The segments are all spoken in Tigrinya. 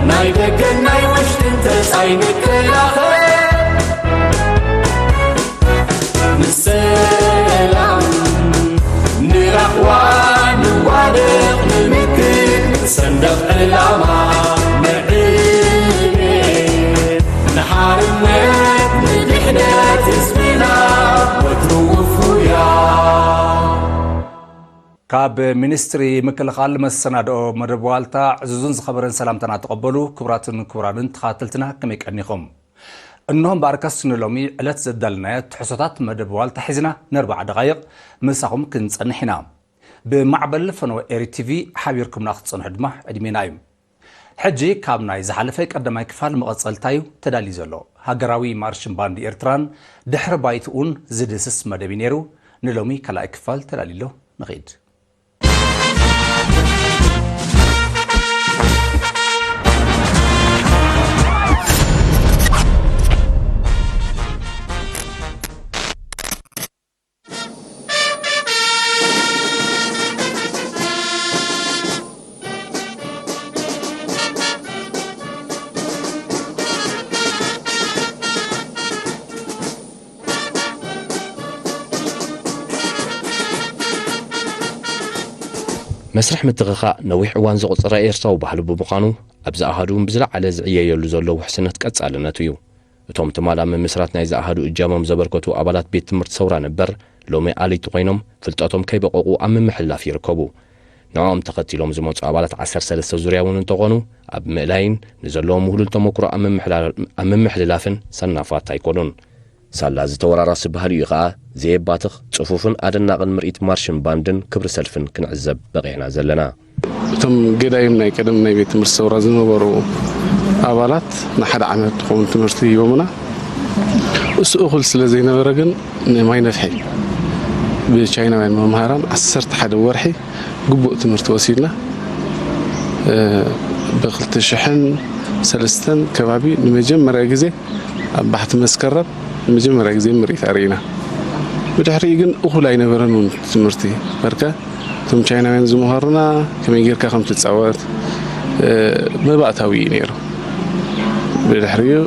ናይ ደገን ናይ ውሽጥን ተጻይ ንከላኸል። ንሰላም ንራህዋ ንዋደቕ ንምክት ሰንደቕ ዕላማ ንዕቤት ንሓርነት ንድሕነት ህዝብና ወትሩ ውፉያ። ካብ ሚኒስትሪ ምክልኻል መሰናድኦ መደብ ዋልታ ዕዙዝን ዝኸበረን ሰላምታና ተቐበሉ። ክቡራትን ክቡራንን ተኸታተልትና ከመይ ቀኒኹም? እንሆ እምበኣርከስ ንሎሚ ዕለት ዘዳለናዮ ትሕዝቶታት መደብ ዋልታ ሒዝና ንኣርብዓ ደቓይቕ ምሳኹም ክንጸንሕ ኢና። ብማዕበል ፈነወ ኤሪ ቲቪ ሓቢርኩምና ክትጸንሑ ድማ ዕድሜና እዩ። ሕጂ ካብ ናይ ዝሓለፈ ቀዳማይ ክፋል መቐጸልታ እዩ ተዳልዩ ዘሎ። ሃገራዊ ማርሽን ባንድ ኤርትራን ድሕሪ ባይትኡን ዝድህስስ መደብ እዩ ነይሩ። ንሎሚ ካልኣይ ክፋል ተዳልዩ ኣሎ። ንኺድ። መስርሕ ምትኽኻእ ነዊሕ እዋን ዘቑጸረ ኤርትራዊ ባህሊ ብምዃኑ፣ ኣብዚ ኣሃዱ እውን ብዝለዓለ ዝዕየየሉ ዘሎ ውሕስነት ቀጻልነቱ እዩ። እቶም ትማል ኣብ ምምስራት ናይዚ ኣሃዱ እጃሞም ዘበርከቱ ኣባላት ቤት ትምህርቲ ሰውራ ነበር፣ ሎሚ ኣለይቲ ኮይኖም ፍልጠቶም ከይበቐቑ ኣብ ምምሕልላፍ ይርከቡ። ንዕኦም ተኸቲሎም ዝመጹ ኣባላት ዓሰርተ ሰለስተ ዙርያ እውን እንተኾኑ፣ ኣብ ምእላይን ንዘለዎም ውህሉል ተመኩሮ ኣብ ምምሕላ-፣ ኣብ ምምሕልላፍን ሰናፋት ኣይኮኑን። ሳላ እዚ ተወራራሲ ባህሊ እዩ ኸኣ ዘየባትኽ ጽፉፍን ኣደናቕን ምርኢት ማርሽን ባንድን ክብሪ ሰልፍን ክንዕዘብ በቒዕና ዘለና። እቶም ገዳይም ናይ ቀደም ናይ ቤት ትምህርቲ ሰውራ ዝነበሩ ኣባላት ንሓደ ዓመት ዝኸውን ትምህርቲ ሂቦምና። እሱ እኹል ስለ ዘይነበረ ግን ንማይ ነፍሒ ብቻይናውያን መምሃራን ዓሰርተ ሓደ ወርሒ ግቡእ ትምህርቲ ወሲድና። ብ ክልተ ሽሕን ሰለስተን ከባቢ ንመጀመርያ ግዜ ኣብ ባሕቲ መስከረም ንመጀመርያ ግዜ ምርኢት ኣርኢና። ብድሕሪኡ ግን እኹል ኣይነበረን እውን ትምህርቲ በርከ እቶም ቻይናውያን ዝምሃሩና ከመይ ጌርካ ከም ትጻወት መባእታዊ እዩ ነይሩ። ብድሕሪኡ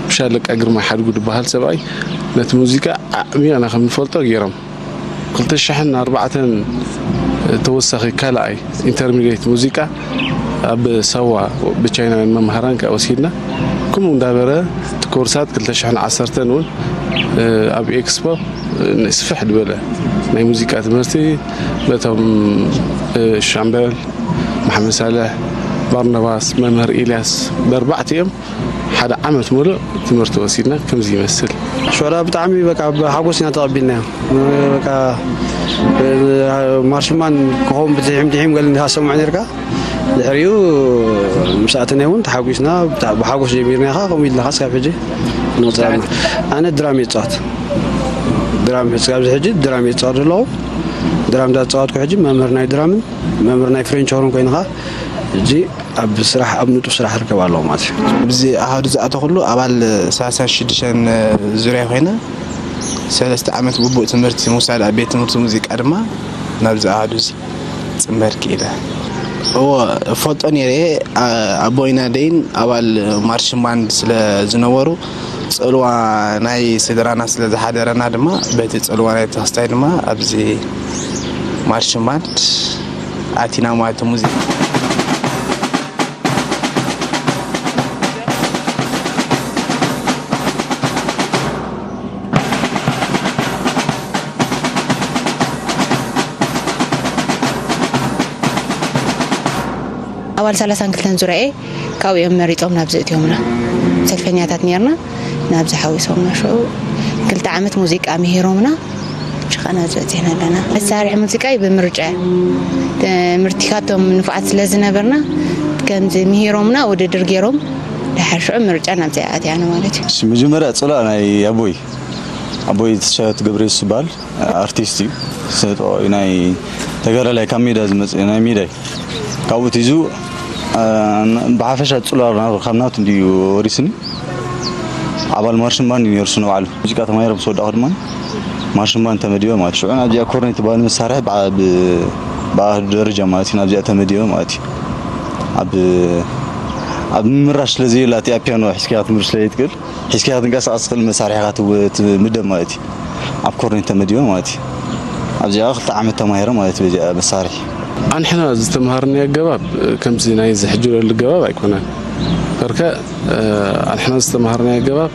ብሻለቃ ግርማይ ሓድጉ ዝበሃል ሰብኣይ ነቲ ሙዚቃ ኣዕሚቕና ከም ንፈልጦ ገይሮም። ክልተ ሽሕን ኣርባዕተን ተወሳኺ ካልኣይ ኢንተርሚድየት ሙዚቃ ኣብ ሳዋ ብቻይናውያን መምሃራን ከኣ ወሲድና። ከምኡ እንዳበረ እቲ ኮርሳት ክልተ ሽሕን ዓሰርተን እውን ኣብ ኤክስፖ ስፍሕ ዝበለ ናይ ሙዚቃ ትምህርቲ በቶም ሻምበል መሓመድ ሳልሕ፣ ባርናባስ፣ መምህር ኢልያስ በርባዕቲኦም ሓደ ዓመት ሙሉእ ትምህርቲ ወሲድና ከምዚ ይመስል። ሸወዳ ብጣዕሚ በቃ ብሓጎስ ኢና ተቐቢልናዮ። በቃ ማርሽማን ክኸውን ብድሒም ድሒም ገለ እንዲኻ ሰምዖ ነርካ። ድሕሪኡ ምስ ኣተናዮ እውን ተሓጒስና ብሓጎስ ጀሚርና ኢኻ ከምኡ ኢልና እስካብ ሕጂ ንቕፅል ኣለና። ኣነ ድራም እየ ዝፃወት። ድራም እስካብዚ ሕጂ ድራም እየ ዝፃወት ዘለኹ። ድራም እንዳተፃወትኩ ሕጂ መምህር ናይ ድራምን መምህር ናይ ፍሬንች ሆርን ኮይንኻ ሕጂ ኣብ ስራሕ ኣብ ንጡፍ ስራሕ ርከብ ኣለዎ ማለት እዩ። ኣብዚ ኣሃዱ ዝኣተኹሉ ኣባል ሰላሳን ሽዱሽተን ዙርያ ኮይነ ሰለስተ ዓመት ግቡእ ትምህርቲ ምውሳድ ኣብ ቤት ትምህርቲ ሙዚቃ ድማ ናብዚ ኣሃዱ እዚ ጽንበር ክኢለ። እዎ እፈልጦ ነይረ። ኣቦይን ኣደይን ኣባል ማርሽን ባንድ ስለ ዝነበሩ ጽልዋ ናይ ስድራና ስለ ዝሓደረና ድማ በቲ ጽልዋ ናይ ተኸስታይ ድማ ኣብዚ ማርሽን ባንድ ኣቲና ማለት ሙዚቃ። ኣባል ሰላሳን ክልተን ዙርያ እየ። ካብኡ እዮም መሪጾም ናብዚ እትዮምና። ሰልፈኛታት ኔርና፣ ናብዚ ሓዊሶምና። ሽዑ ክልተ ዓመት ሙዚቃ ምሂሮምና፣ ሽኻ ናብዚ በጺሕና ኣለና። መሳርሒ ሙዚቃይ ብምርጫ እየ። ትምህርቲ ካብቶም ንፉዓት ስለ ዝነበርና፣ ከምዚ ምሂሮምና ውድድር ገይሮም፣ ድሓር ሽዑ ምርጫ ናብዚ ኣትያና ማለት እዩ። እሺ፣ መጀመርያ ጽላእ ናይ ኣቦይ፣ ኣቦይ ተስፋህይወት ገብረየሱስ ይበሃል። ኣርቲስት እዩ። ስነ ጥበባዊ ናይ ተጋዳላይ ካብ ሜዳ ዝመጽእ ናይ ሜዳ እዩ። ካብኡ ኣትሒዙ ብሓፈሻ ጽላሉ ናብ ካብ ናቱ እንድዩ ወሪስኒ። ኣባል ማርሽን ባንድ እዩ ነይሩ እሱ ንባዕሉ። ሙዚቃ ተማሂረ ምስ ወዳእኩ ድማ ማርሽን ባንድ ተመዲበ ማለት እዩ። ሽዑ ናብዚኣ ኮርኔት ትበሃል መሳርሒ ብኣ- ብ- ብኣሃዱ ደረጃ ማለት እዩ ናብዚኣ ተመዲበ ማለት እዩ። ኣብ ኣብ ምምራሽ ስለ ዘየላ እቲኣ ፒያኖ ሒዝካያ ክትምርሽ ስለ ዘይትክእል፣ ሒዝካያ ክትንቀሳቐስ ትኽእል መሳርሒ ኢኻ ትው- ትምደብ ማለት እዩ። ኣብ ኮርኔት ተመዲበ ማለት እዩ። ኣብዚኣ ክልተ ዓመት ተማሂረ ማለት እዩ በዚኣ መሳርሒ። ኣንሕና ዝተምሃርናዮ ኣገባብ ከምዚ ናይ ዝሕጅለሉ ኣገባብ ኣይኮነን። በርከ ኣንሕና ዝተምሃርናዮ ኣገባብ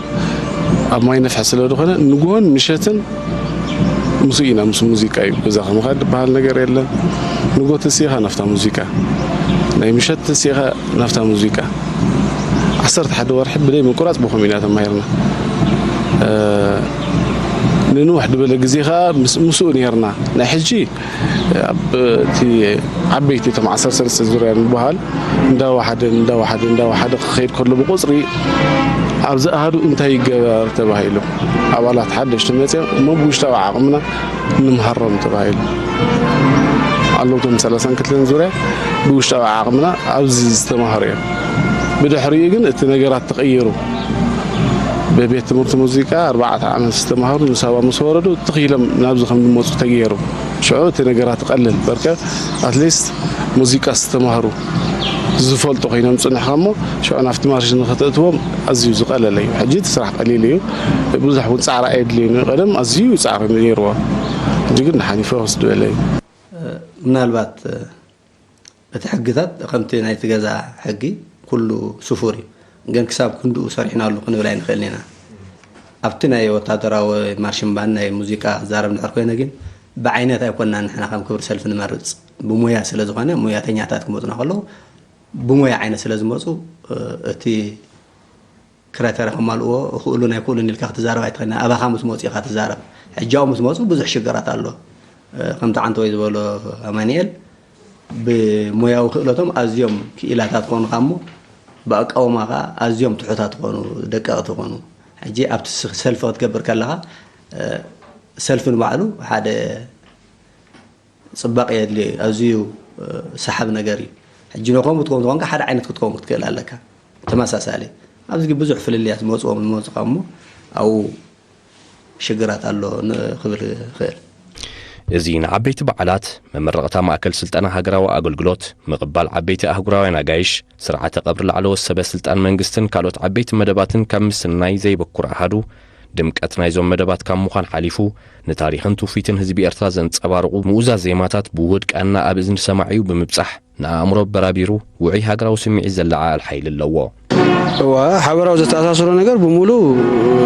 ኣብ ማይ ነፍሒ ስለ ዝኾነ ንግሆን ምሸትን ምስ ኢና ምስ ሙዚቃ እዩ። ገዛ ከምኻ ዝበሃል ነገር የለን። ንጎ ተሲኻ ናፍታ ሙዚቃ፣ ናይ ምሸት ተሲኻ ናፍታ ሙዚቃ። ዓሰርተ ሓደ ወርሒ ብደይ ምቁራጽ ብኸም ኢና ተማሂርና። ንንውሕ ዝበለ ግዜ ኸዓ ምስ- ምስኡ ነርና። ናይ ሕጂ ኣብ እቲ ዓበይቲ እቶም ዓሰርተ ሰለስተ ዙርያ ዝበሃል እንዳወሓደ እንዳወሓደ እንዳወሓደ ክኸይድ ከሎ ብቁፅሪ ኣብዚ ኣሃዱ እንታይ ይገበር ተባሂሉ ኣባላት ሓደሽቲ መፅኦም እሞ ብውሽጣዊ ዓቕምና ንምሃሮም ተባሂሉ ኣለውቶም ሰላሳን ክልተን ዙርያ ብውሽጣዊ ዓቕምና ኣብዚ ዝተማሃሩ እዮም። ብድሕሪኡ ግን እቲ ነገራት ተቐይሩ ብቤት ትምህርቲ ሙዚቃ ኣርባዕተ ዓመት ዝተማሃሩ ንሳባ ምስ ወረዱ ትኺሎም ናብዚ ከም ዝመፁ ተገይሩ። ሽዑ እቲ ነገራት ይቐልል። በርከ ኣትሊስት ሙዚቃ ዝተማህሩ ዝፈልጡ ኮይኖም ፅንሕካ እሞ ሽዑ ናብቲ ማርሽ ንክትእትዎም ኣዝዩ ዝቐለለ እዩ። ሕጂ እቲ ስራሕ ቀሊል እዩ። ብዙሕ እውን ፃዕሪ ኣየድልዩን እዩ። ቀደም ኣዝዩ ፃዕሪ ነይርዎ። ሕጂ ግን ንሓኒፈ ወስ ዝበለ እዩ። ምናልባት እቲ ሕግታት ከምቲ ናይቲ ገዛ ሕጊ ኩሉ ስፉር እዩ። ግን ክሳብ ክንድኡ ሰሪሕናሉ ክንብል ኣይንኽእልን ኢና። ኣብቲ ናይ ወታደራዊ ማርሽን ባንድ ናይ ሙዚቃ ክዛረብ እንድሕር ኮይነ ግን ብዓይነት ኣይኮንና ንሕና ከም ክብሪ ሰልፊ ንመርፅ። ብሙያ ስለ ዝኾነ ሙያተኛታት ክመፁና ከለዉ ብሙያ ዓይነት ስለ ዝመፁ እቲ ክራይተርያ ከማልእዎ እኽእሉን ኣይክእሉን ኢልካ ክትዛረብ ኣይትኽእልን። ኣባኻ ምስ መፁ ኢኻ ትዛረብ። ሕጂ ኣብኡ ምስ መፁ ብዙሕ ሽግራት ኣሎ። ከምቲ ዓንተወይ ዝበሎ ኣማኒኤል ብሞያዊ ክእለቶም ኣዝዮም ክኢላታት ክኾኑኻ እሞ ብኣቃውማ ከዓ ኣዝዮም ትሑታት ክኾኑ ደቀቕቲ ክኾኑ። ሕጂ ኣብቲ ሰልፊ ክትገብር ከለኻ ሰልፊ ንባዕሉ ሓደ ፅባቐ የድልዮ እዩ። ኣዝዩ ሰሓቢ ነገር እዩ። ሕጂ ንከምኡ ትኸውን ዝኾንካ ሓደ ዓይነት ክትከውን ክትክእል ኣለካ። ተመሳሳሊ ኣብዚ ግን ብዙሕ ፍልልያት ዝመፅዎም ዝመፁ ካብ እሞ ኣብኡ ሽግራት ኣሎ ክብል ይኽእል። እዚ ንዓበይቲ በዓላት፣ መመረቕታ ማእከል ስልጠና ሃገራዊ ኣገልግሎት፣ ምቕባል ዓበይቲ ኣህጉራውያን ኣጋይሽ፣ ስርዓተ ቀብሪ ላዕለዎት ሰበ ስልጣን መንግስትን ካልኦት ዓበይቲ መደባትን ካብ ምስናይ ዘይበኩር ኣሃዱ፣ ድምቀት ናይዞም መደባት ካብ ምዃን ሓሊፉ ንታሪኽን ትውፊትን ህዝቢ ኤርትራ ዘንጸባርቑ ምኡዛት ዜማታት ብውሁድ ቃና ኣብ እዝኒ ሰማዒኡ ብምብጻሕ ንኣእምሮ ኣበራቢሩ ውዑይ ሃገራዊ ስምዒት ዘለዓዕል ሓይሊ ኣለዎ። እዋ ሓበራዊ ዘተኣሳስሮ ነገር ብሙሉ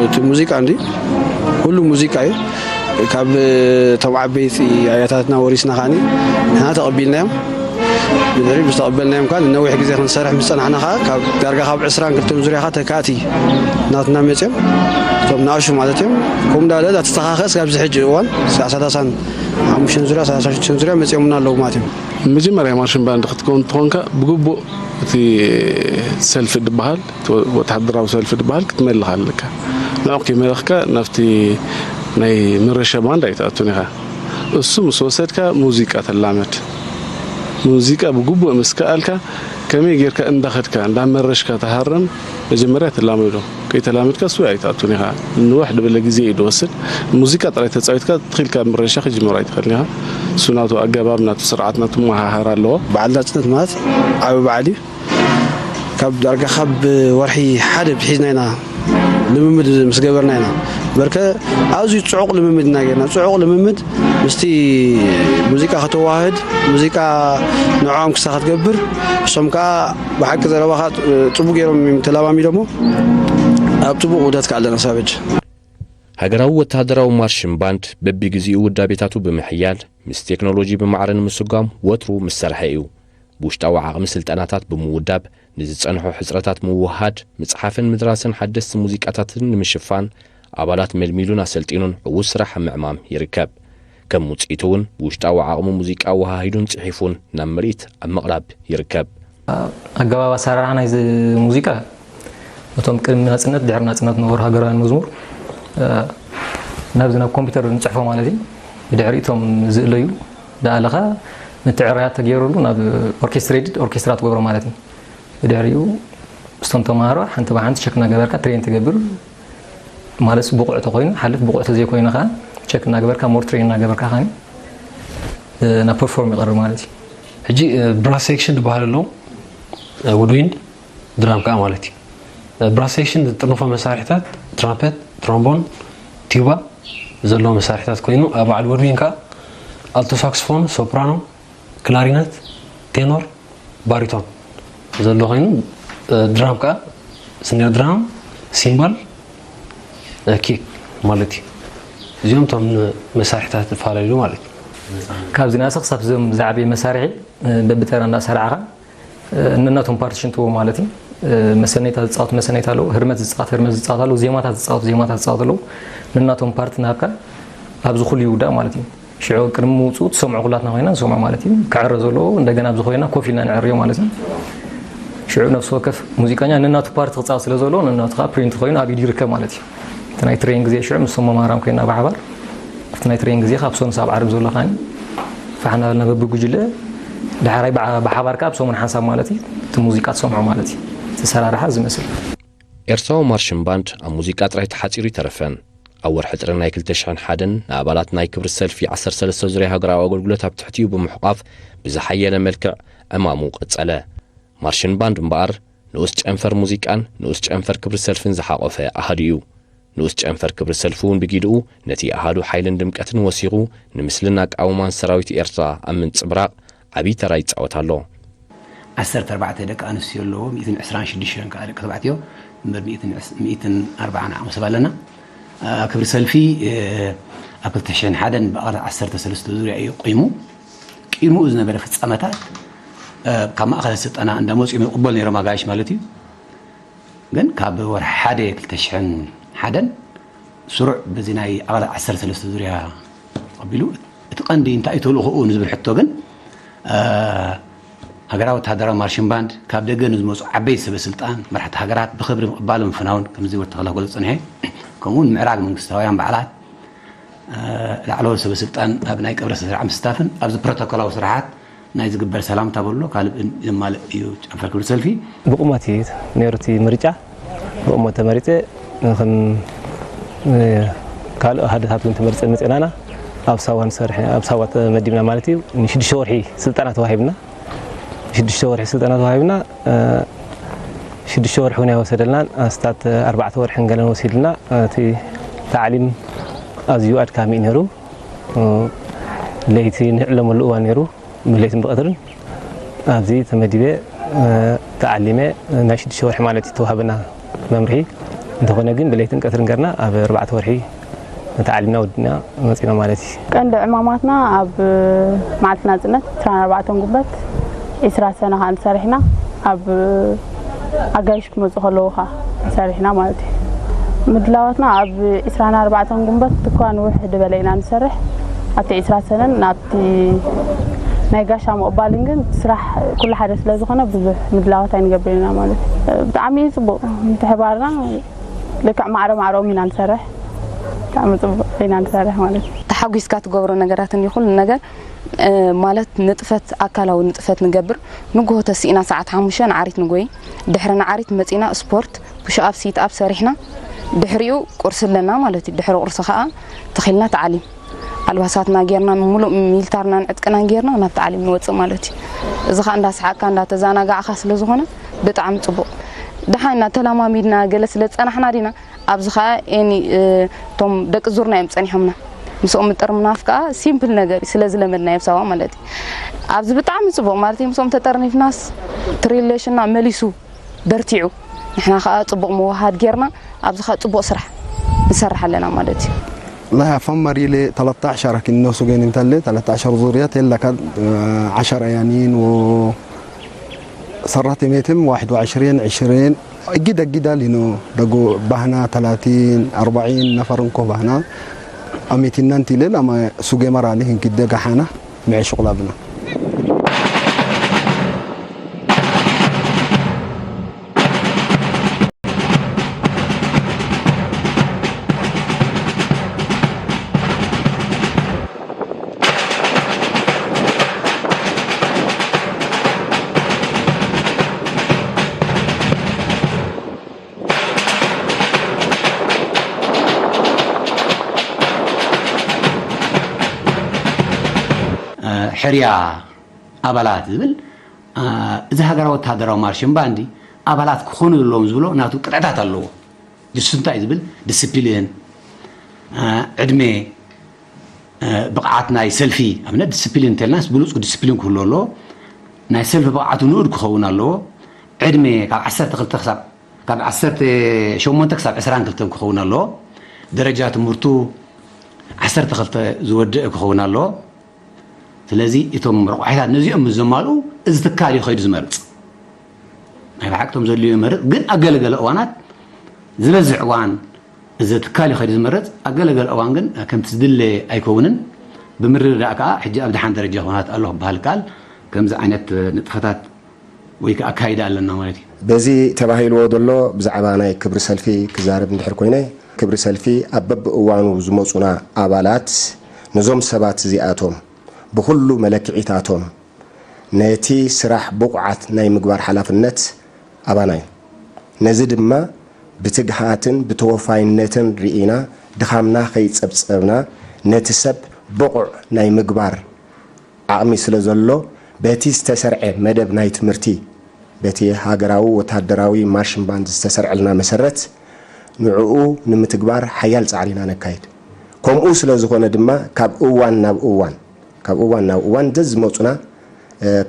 እቲ ሙዚቃ እንዲ ኩሉ ሙዚቃ እዩ። ካብ እቶም ዓበይቲ ኣያታትና ወሪስና ካኒ ንሕና ተቐቢልናዮም። ብድሕሪ ዝተቐበልናዮም ካን ነዊሕ ግዜ ክንሰርሕ ምስ ጸናሕና ከዓ ካብ ዳርጋ ካብ ዕስራን ክልተን ዙርያ ከዓ ተካእቲ ናትና መፅዮም እቶም ንኣሹ ማለት እዮም። ከምኡ እንዳለ እንዳተተኻኸ እስካብ ዝሕጂ እዋን ሰላሳን ሓሙሽተን ዙርያ ሰላሳን ሽዱሽተን ዙርያ መፅዮምና ኣለዉ ማለት እዮም። መጀመርያ ማርሽን ባንድ ክትከውን እንተኾንካ ብግቡእ እቲ ሰልፊ ዝበሃል እቲ ወተሃደራዊ ሰልፊ ዝበሃል ክትመልኽ ኣለካ። ንዑ ከይመለኽካ ናብቲ ናይ መረሸ ባንድ ኣይትኣቱን ኢኻ። እሱ ምስ ወሰድካ ሙዚቃ ተላመድ። ሙዚቃ ብግቡእ ምስ ከኣልካ ከመይ ጌርካ እንዳኸድካ እንዳመረሽካ ትሃርም መጀመርያ ተላመዶ። ከይተላመድካ እሱ ኣይትኣቱን ኢኻ። ንውሕ ዝበለ ግዜ እዩ ዝወስድ። ሙዚቃ ጥራይ ተፃዊትካ ትኺልካ ምረሻ ክጅምር ኣይትኽእልን ኢኻ። እሱ ናቱ ኣገባብ ናቱ ስርዓት ናቱ መሃሃር ኣለዎ። በዓል ናፅነት ማለት ዓቢ በዓል እዩ። ካብ ዳርጋ ካብ ወርሒ ሓደ ሒዝና ኢና ልምምድ ምስ ገበርና ኢና። በርከ ኣዝዩ ፅዑቕ ልምምድ ኢና ጌርና። ፅዑቕ ልምምድ ምስቲ ሙዚቃ ከተዋህድ ሙዚቃ ንዕኦም ክሳ ክትገብር እሶም ከዓ ብሓቂ ዘረባኻ ፅቡቅ ገይሮም እዮም ተላማሚዶሞ ኣብ ፅቡቅ ውህደት ከዓ ኣለና ሳበጅ ሃገራዊ ወተሃደራዊ ማርሽን ባንድ በቢግዚኡ ውዳቤታቱ ብምሕያል ምስ ቴክኖሎጂ ብማዕረ ንምስጓም ወትሩ ምስ ሰርሐ እዩ። ብውሽጣዊ ዓቕሚ ስልጠናታት ብምውዳብ ንዝጸንሑ ሕጽረታት ምውህሃድ፣ ምጽሓፍን ምድራስን ሓደስቲ ሙዚቃታትን ንምሽፋን ኣባላት መልሚሉን ኣሰልጢኑን ዕዉት ስራሕ ኣብ ምዕማም ይርከብ። ከም ውጽኢቱ እውን ብውሽጣዊ ዓቕሙ ሙዚቃ ኣወሃሂዱን ጽሒፉን ናብ ምርኢት ኣብ ምቕራብ ይርከብ። ኣገባብ ኣሰራርሓ ናይዚ ሙዚቃ እቶም ቅድሚ ናጽነት ድሕሪ ናጽነት ዝነበሩ ሃገራውያን መዝሙር ናብዚ ናብ ኮምፒተር ንጽሕፎ ማለት እዩ። ብድሕሪ እቶም ዝእለዩ ደኣለኻ ምትዕርራያት ተገይሩሉ ናብ ኦርኬስትሬትድ ኦርኬስትራ ትገብሮ ማለት እዩ። ብድሕሪኡ ምስቶም ተምሃሮ ሓንቲ ብሓንቲ ቸክ እናገበርካ ትሬን ትገብር ማለት ብቑዕ ተኮይኑ ሓልፍ ብቑዕ ተዘይኮይኑ ከዓ ቸክ እናገበርካ ሞር ትሬን እናገበርካ ከ ናብ ፐርፎርም ይቐርብ ማለት እዩ። ሕጂ ብራስ ሴክሽን ዝበሃል ኣሎ። ውድዊን ድራም ከዓ ማለት እዩ። ብራስ ሴክሽን ዝጥርንፎ መሳርሒታት ትራምፐት፣ ትሮምቦን፣ ቲዩባ ዘለዎ መሳርሒታት ኮይኑ፣ ኣብ በዓል ውድዊን ከዓ ኣልቶ ሳክስፎን፣ ሶፕራኖ፣ ክላሪነት፣ ቴኖር፣ ባሪቶን ዘሎ ኮይኑ፣ ድራም ከዓ ስኔር ድራም፣ ሲምባል፣ ኪክ ማለት እዩ። እዚኦም እቶም መሳርሒታት ዝፈላለዩ ማለት እዩ። ካብዚ ናሰ ክሳብ እዞም ዝዓበየ መሳርሒ በብተራ እንዳሰራዕኻ ነናቶም ፓርት ሽንትዎ ማለት እዩ። መሰነይታ ዝፃወት መሰነይታ ኣለዎ፣ ህርመት ዝፃወት ህርመት ዝፃወት ኣለዎ፣ ዜማታት ዝፃወት ዜማታት ዝፃወት ኣለዎ። ነናቶም ፓርት ናብካ ኣብዚ ኩሉ ይውዳእ ማለት እዩ። ሽዑ ቅድሚ ምውፅኡ ትሰምዖ ኩላትና ኮይና ንሰምዖ ማለት እዩ። ክዕረ ዘለዎ እንደገና ኣብዚ ኮይና ኮፍ ኢልና ንዕርዮ ማለት እዩ። ሽዑ ነፍሲ ወከፍ ሙዚቀኛ ነናቱ ፓርት ክፃወት ስለ ዘለዎ ነናቱ ከዓ ፕሪንት ኮይኑ ኣብ ኢዱ ይርከብ ማለት እዩ። እቲ ናይ ትሬን ግዜ ሽዑ ምስ ሰሞ ማራም ኮይና ብሓባር ኣብቲ ናይ ትሬን ግዜ ካብ ሰኑስ ኣብ ዓርብ ዘሎ ከዓኒ ፋሕ እናበልና በብጉጅለ ዳሕራይ ብዓ- ብሓባር ከዓ ኣብ ሰሙን ሓንሳብ ማለት እዩ እቲ ሙዚቃ ትሰምዖ ማለት እዩ። እቲ ሰራርሓ ዝመስል ኤርትራዊ ማርሽን ባንድ ኣብ ሙዚቃ ጥራይ ተሓጺሩ ይተረፈን። ኣብ ወርሒ ጥሪ ናይ ክልተ ሽሕን ሓደን ንኣባላት ናይ ክብሪ ሰልፊ ዓሰርተ ሰለስተ ዙርያ ሃገራዊ ኣገልግሎት ኣብ ትሕቲኡ ብምሕቋፍ ብዝሓየለ መልክዕ ዕማሙ ቀጸለ። ማርሽን ባንድ እምበኣር ንኡስ ጨንፈር ሙዚቃን ንኡስ ጨንፈር ክብሪ ሰልፍን ዝሓቖፈ ኣሃዱ እዩ። ንኡስ ጨንፈር ክብሪ ሰልፊ እውን ብጊድኡ ነቲ ኣሃዱ ሓይልን ድምቀትን ወሲኹ ንምስልን ኣቃውማን ሰራዊት ኤርትራ ኣብ ምንጽብራቕ ዓብዪ ተራ ይጻወት ኣሎ። ዓሰርተ ኣርባዕተ ደቂ ኣንስትዮ ኣለዎ፣ ሚእትን ዕስራን ሽዱሽተን ከዓ ደቂ ተባዕትዮ፣ እምበር ሚእትን ዕስ- ሚእትን ኣርባዓን ዓቕሚ ሰብ ኣለና። ኣ፣ ክብሪ ሰልፊ እ፣ ኣብ ክልተ ሽሕን ሓደን ብኣር ዓሰርተ ሰለስተ ዙርያ እዩ ቆይሙ። ቅድሚኡ ዝነበረ ፍጻመታት እ፣ ካብ ማእኸል ስልጠና እንዳመፅኡ ይቕበሉ ነይሮም ኣጋይሽ ማለት እዩ። ግን ካብ ወርሒ ሓደ ክልተ ሽሕን ሓደን ስሩዕ በዚ ናይ ኣባላት ዓሰርተ ሰለስተ ዙርያ ኣቢሉ እቲ ቀንዲ እንታይ እዩ ተልእኾኡ ንዝብል ሕቶ ግን ሃገራዊ ወተሃደራዊ ማርሽን ባንድ ካብ ደገ ንዝመፁ ዓበይቲ ሰበ ስልጣን መራሕቲ ሃገራት ብክብሪ ምቕባል ምፍናውን ከምዚ ወዲ ተኽለ ክገልፆ ዝፀንሐ ከምኡ እውን ምዕራግ መንግስታውያን በዓላት ላዕለዎት ሰበ ስልጣን ኣብ ናይ ቀብሪ ስነ ስርዓት ምስታፍን ኣብዚ ፕሮቶኮላዊ ስራሓት ናይ ዝግበር ሰላምታ በሎ ካልእ የማልእ እዩ ጨንፈር ክብሪ ሰልፊ። ብቑመት እዩ ነይሩ እቲ ምርጫ። ብቑመት ተመሪፀ ከም ካልእ ኣሃዱታት እውን ተመሪፀ መፅእናና ኣብ ሳዋ ንሰርሕ ኣብ ሳዋ ተመዲብና ማለት እዩ። ንሽዱሽተ ወርሒ ስልጠና ተዋሂብና። ሽዱሽተ ወርሒ ስልጠና ተዋሂብና። ሽዱሽተ ወርሒ እውን ኣይወሰደልናን ኣስታት ኣርባዕተ ወርሕን ገለን ወሲድልና። እቲ ታዕሊም ኣዝዩ ኣድካሚ እዩ ነይሩ። ለይቲ ንዕለመሉ እዋን ነይሩ። ብለይትን ብቐትርን ኣብዚ ተመዲበ ተዓሊመ ናይ ሽዱሽተ ወርሒ ማለት እዩ ተዋህበና መምርሒ። እንተኾነ ግን ብለይትን ቀትርን ገርና ኣብ ኣርባዕተ ወርሒ ተዓሊምና ወዲና መፂና ማለት እዩ። ቀንዲ ዕማማትና ኣብ መዓልቲ ናፅነት ዕስራን ኣርባዕተን ጉንበት ዕስራ ሰነ ከዓ ንሰርሕ ኢና። ኣብ ኣጋይሽ ክመፁ ከለዉ ከዓ ንሰርሕ ኢና ማለት እዩ። ምድላዋትና ኣብ ዕስራን ኣርባዕተን ጉንበት እኳ ንውሕ ዝበለ ኢና ንሰርሕ። ኣብቲ ዕስራ ሰነን ናብቲ ናይ ጋሻ ምቕባልን ግን ስራሕ ኩሉ ሓደ ስለ ዝኾነ ብዙሕ ምድላዋት ኣይንገብር ኢና ማለት እዩ። ብጣዕሚ እዩ ፅቡቕ ምትሕባርና ልክዕ ማዕረ ማዕረኦም ኢና ንሰርሕ። ብጣዕሚ ፅቡቕ ኢና ንሰርሕ ማለት እዩ። ተሓጒስካ ትገብሮ ነገራትን እዩ ኩሉ ነገር ማለት ንጥፈት ኣካላዊ ንጥፈት ንገብር ንግሆ ተሲእና ሰዓት ሓሙሽተ ንዓሪት ንጎይ ድሕሪ ንዓሪት መፂና ስፖርት ፑሽኣፕ ሲትኣፕ ሰሪሕና ድሕሪኡ ቁርሲ ኣለና ማለት እዩ ድሕሪ ቁርሲ ከዓ ተኺልና ተዓሊም ኣልባሳትና ጌርና ሙሉእ ሚልታርናን ዕጥቅናን ጌርና ናብ ተዓሊም ንወፅእ ማለት እዩ እዚ ከዓ እንዳሰሓቅካ እንዳተዛናጋዕካ ስለዝኾነ ብጣዕሚ ፅቡቕ ደሓና ተለማሚድና ገለ ስለ ዝፀናሕና ዲና ኣብዚ ኸዓ ኤኒ እቶም ደቂ ዙርና እዮም ፀኒሖምና ምስኦም ምጥርናፍ ከዓ ሲምፕል ነገር እዩ ስለ ዝለመድናዮ ኣብ ሳዋ ማለት እዩ ኣብዚ ብጣዕሚ ፅቡቕ ማለት እዩ ምስኦም ተጠርኒፍናስ እቲ ሪሌሽንና መሊሱ በርቲዑ ንሕና ከዓ ፅቡቕ ምውሃድ ጌርና ኣብዚ ኸዓ ፅቡቕ ስራሕ ንሰርሕ ኣለና ማለት እዩ والله أفهم مريلي تلتاشر كن نوسو جين انتلي تلتاشر زوريات إلا كان عشر أيانين و صرت ميتم واحد وعشرين عشرين أجد أجد لينو دقو بهنا ثلاثين أربعين نفر نكو بهنا أميتين ننتي ليل أما سوقي مرالي هنكي دقا حانا معي شغل أبنا ሕርያ ኣባላት ዝብል እዚ ሃገራዊ ወተሃደራዊ ማርሽን ባንዲ ኣባላት ክኾኑ ዘለዎም ዝብሎ ናቱ ቅጥዕታት ኣለዎ። ንሱ እንታይ እዩ ዝብል? ዲስፕሊን፣ ዕድሜ፣ ብቕዓት ናይ ሰልፊ፣ ኣብነት ዲስፕሊን እንተልናስ ብሉፅ ዲስፕሊን ክህሉ ኣለዎ። ናይ ሰልፊ ብቕዓቱ ንኡድ ክኸውን ኣለዎ። ዕድሜ ካብ ዓሰርተ ክልተ ክሳብ ካብ ዓሰርተ ሸሞንተ ክሳብ ዕስራን ክልተን ክኸውን ኣለዎ። ደረጃ ትምህርቱ ዓሰርተ ክልተ ዝወደአ ክኸውን ኣለዎ። ስለዚ እቶም ረቋሒታት ነዚኦም ምስ ዘማልኡ እዚ ትካል እዩ ከይዱ ዝመርፅ። ናይ ብሓቂ እቶም ዘድልዩ ይመርፅ፣ ግን ኣብ ገለገለ እዋናት ዝበዝሕ እዋን እዚ ትካል እዩ ከይዱ ዝመርፅ፣ ኣብ ገለገለ እዋን ግን ከምቲ ዝድለ ኣይከውንን። ብምርድዳእ ከዓ ሕጂ ኣብ ደሓን ደረጃ ኩነታት ኣሎ ክበሃል ይከኣል። ከምዚ ዓይነት ንጥፈታት ወይ ከዓ ኣካይዳ ኣለና ማለት እዩ። በዚ ተባሂልዎ ዘሎ ብዛዕባ ናይ ክብሪ ሰልፊ ክዛረብ እንድሕር ኮይነ፣ ክብሪ ሰልፊ ኣብ በብእዋኑ ዝመፁና ኣባላት ነዞም ሰባት እዚኣቶም ብኹሉ መለክዒታቶም ነቲ ስራሕ ብቑዓት ናይ ምግባር ሓላፍነት ኣባና እዩ። ነዚ ድማ ብትግሃትን ብተወፋይነትን ርኢና ድኻምና ከይጸብጸብና ነቲ ሰብ ብቑዕ ናይ ምግባር ዓቕሚ ስለ ዘሎ በቲ ዝተሰርዐ መደብ ናይ ትምህርቲ በቲ ሃገራዊ ወተሃደራዊ ማርሽን ባንድ ዝተሰርዐልና መሰረት ንዕኡ ንምትግባር ሓያል ጻዕሪ ኢና ነካይድ። ከምኡ ስለ ዝኾነ ድማ ካብ እዋን ናብ እዋን ካብ እዋን ናብ እዋን ዘዝመፁና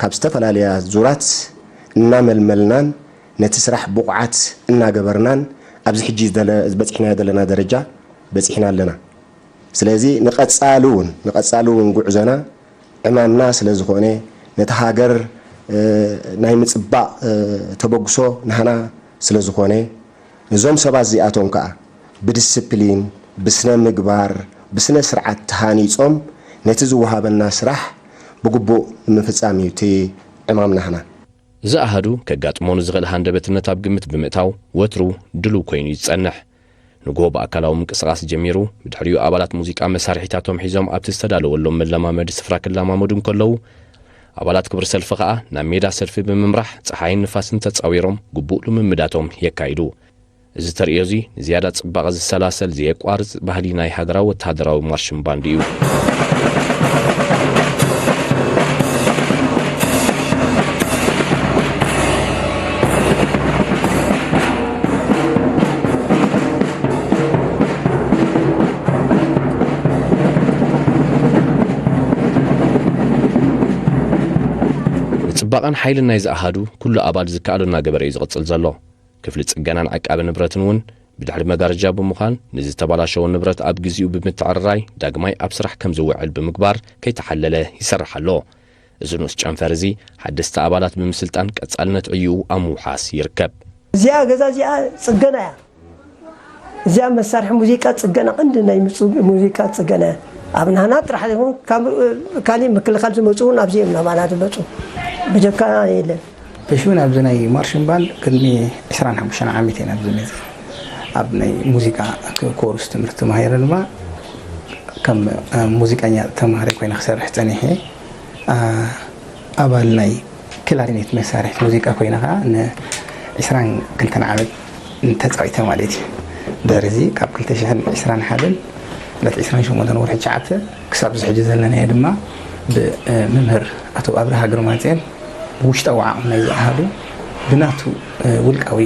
ካብ ዝተፈላለያ ዙራት እናመልመልናን ነቲ ስራሕ ብቑዓት እናገበርናን ኣብዚ ሕጂ ዝበፅሕናዮ ዘለና ደረጃ በፂሕና ኣለና። ስለዚ ንቐፃሊ እውን ንቐፃሊ እውን ጉዕዞና ዕማምና ስለ ዝኾነ ነቲ ሃገር ናይ ምፅባቕ ተበግሶ ናህና ስለ ዝኾነ እዞም ሰባት እዚኣቶም ከኣ ብድስፕሊን፣ ብስነ ምግባር፣ ብስነ ስርዓት ተሃኒጾም ነቲ ዝወሃበና ስራሕ ብግቡእ ንምፍጻም እዩ እቲ ዕማም ናህና። እዚ ኣሃዱ ከጋጥሞ ንዝኽእል ሃንደበትነት ኣብ ግምት ብምእታው ወትሩ ድሉው ኮይኑ እዩ ዝጸንሕ። ንግሆ ብኣካላዊ ምንቅስቓስ ጀሚሩ፣ ብድሕሪኡ ኣባላት ሙዚቃ መሳርሒታቶም ሒዞም ኣብቲ ዝተዳለወሎም መለማመዲ ስፍራ ክለማመዱ እንከለዉ፣ ኣባላት ክብሪ ሰልፊ ከኣ ናብ ሜዳ ሰልፊ ብምምራሕ ጸሓይን ንፋስን ተጻዊሮም ግቡእ ልምምዳቶም የካይዱ። እዚ ተርእዮ እዚ ንዝያዳ ጽባቐ ዝሰላሰል ዘየቋርጽ ባህሊ ናይ ሃገራዊ ወተሃደራዊ ማርሽን ባንድ እዩ። ንጽባቐን ሓይልን ናይዚ ኣሃዱ ኩሉ ኣባል ዝከኣሎ እናገበረ እዩ ዝቕጽል ዘሎ። ክፍሊ ጽገናን ዓቃቢ ንብረትን እውን ብድሕሪ መጋረጃ ብምዃን፣ ንዝተበላሸወ ንብረት ኣብ ግዜኡ ብምትዕርራይ ዳግማይ ኣብ ስራሕ ከም ዝውዕል ብምግባር ከይተሓለለ ይሰርሕ ኣሎ። እዚ ንኡስ ጨንፈር እዚ ሓደስቲ ኣባላት ብምስልጣን ቀጻልነት ዕዩኡ ኣብ ምውሓስ ይርከብ። እዚኣ ገዛ እዚኣ ጽገና እያ። እዚኣ መሳርሒ ሙዚቃ ጽገና፣ ቀንዲ ናይ ምጹ-፣ ሙዚቃ ጽገና እያ። ኣብ ናህና ጥራሕ ዘይኮነ፣ ካብ፣ እ፣ ካሊእ ምክልኻል ዝመጹ እውን ኣብዚ እዮም ናባና ዝመጹ። ብጀካ የለን። እሺ፣ ናብዚ ናይ ማርሽን ባንድ ቅድሚ ዕስራን ሓሙሽተን ዓመት እየ ናብዚ መፅእ። ኣብ ናይ ሙዚቃ ኮርስ ትምህርቲ ተማሂረ ድማ ከም፣ እ፣ ሙዚቀኛ ተማሃሪ ኮይነ ክሰርሕ ፀኒሐ። እ፣ ኣባል ናይ ክላሪኔት መሳርሒት ሙዚቃ ኮይነ ከዓ ንዕስራን ክልተን ዓመት ተፃዊተ ማለት እዩ። ድሕሪ እዚ ካብ ክልተ ሽሕን ዕስራን ሓደን ዕለት ዕስራን ሸሞንተን ወርሒ ትሽዓተ ክሳብ እዚ ሕጂ ዘለናዮ ድማ ብመምህር ኣቶ ኣብርሃ ግርማጽዮን ብውሽጣዊ ዓቕሚ ናይዚ ኣሃዱ ብናቱ፣ እ፣ ውልቃዊ፣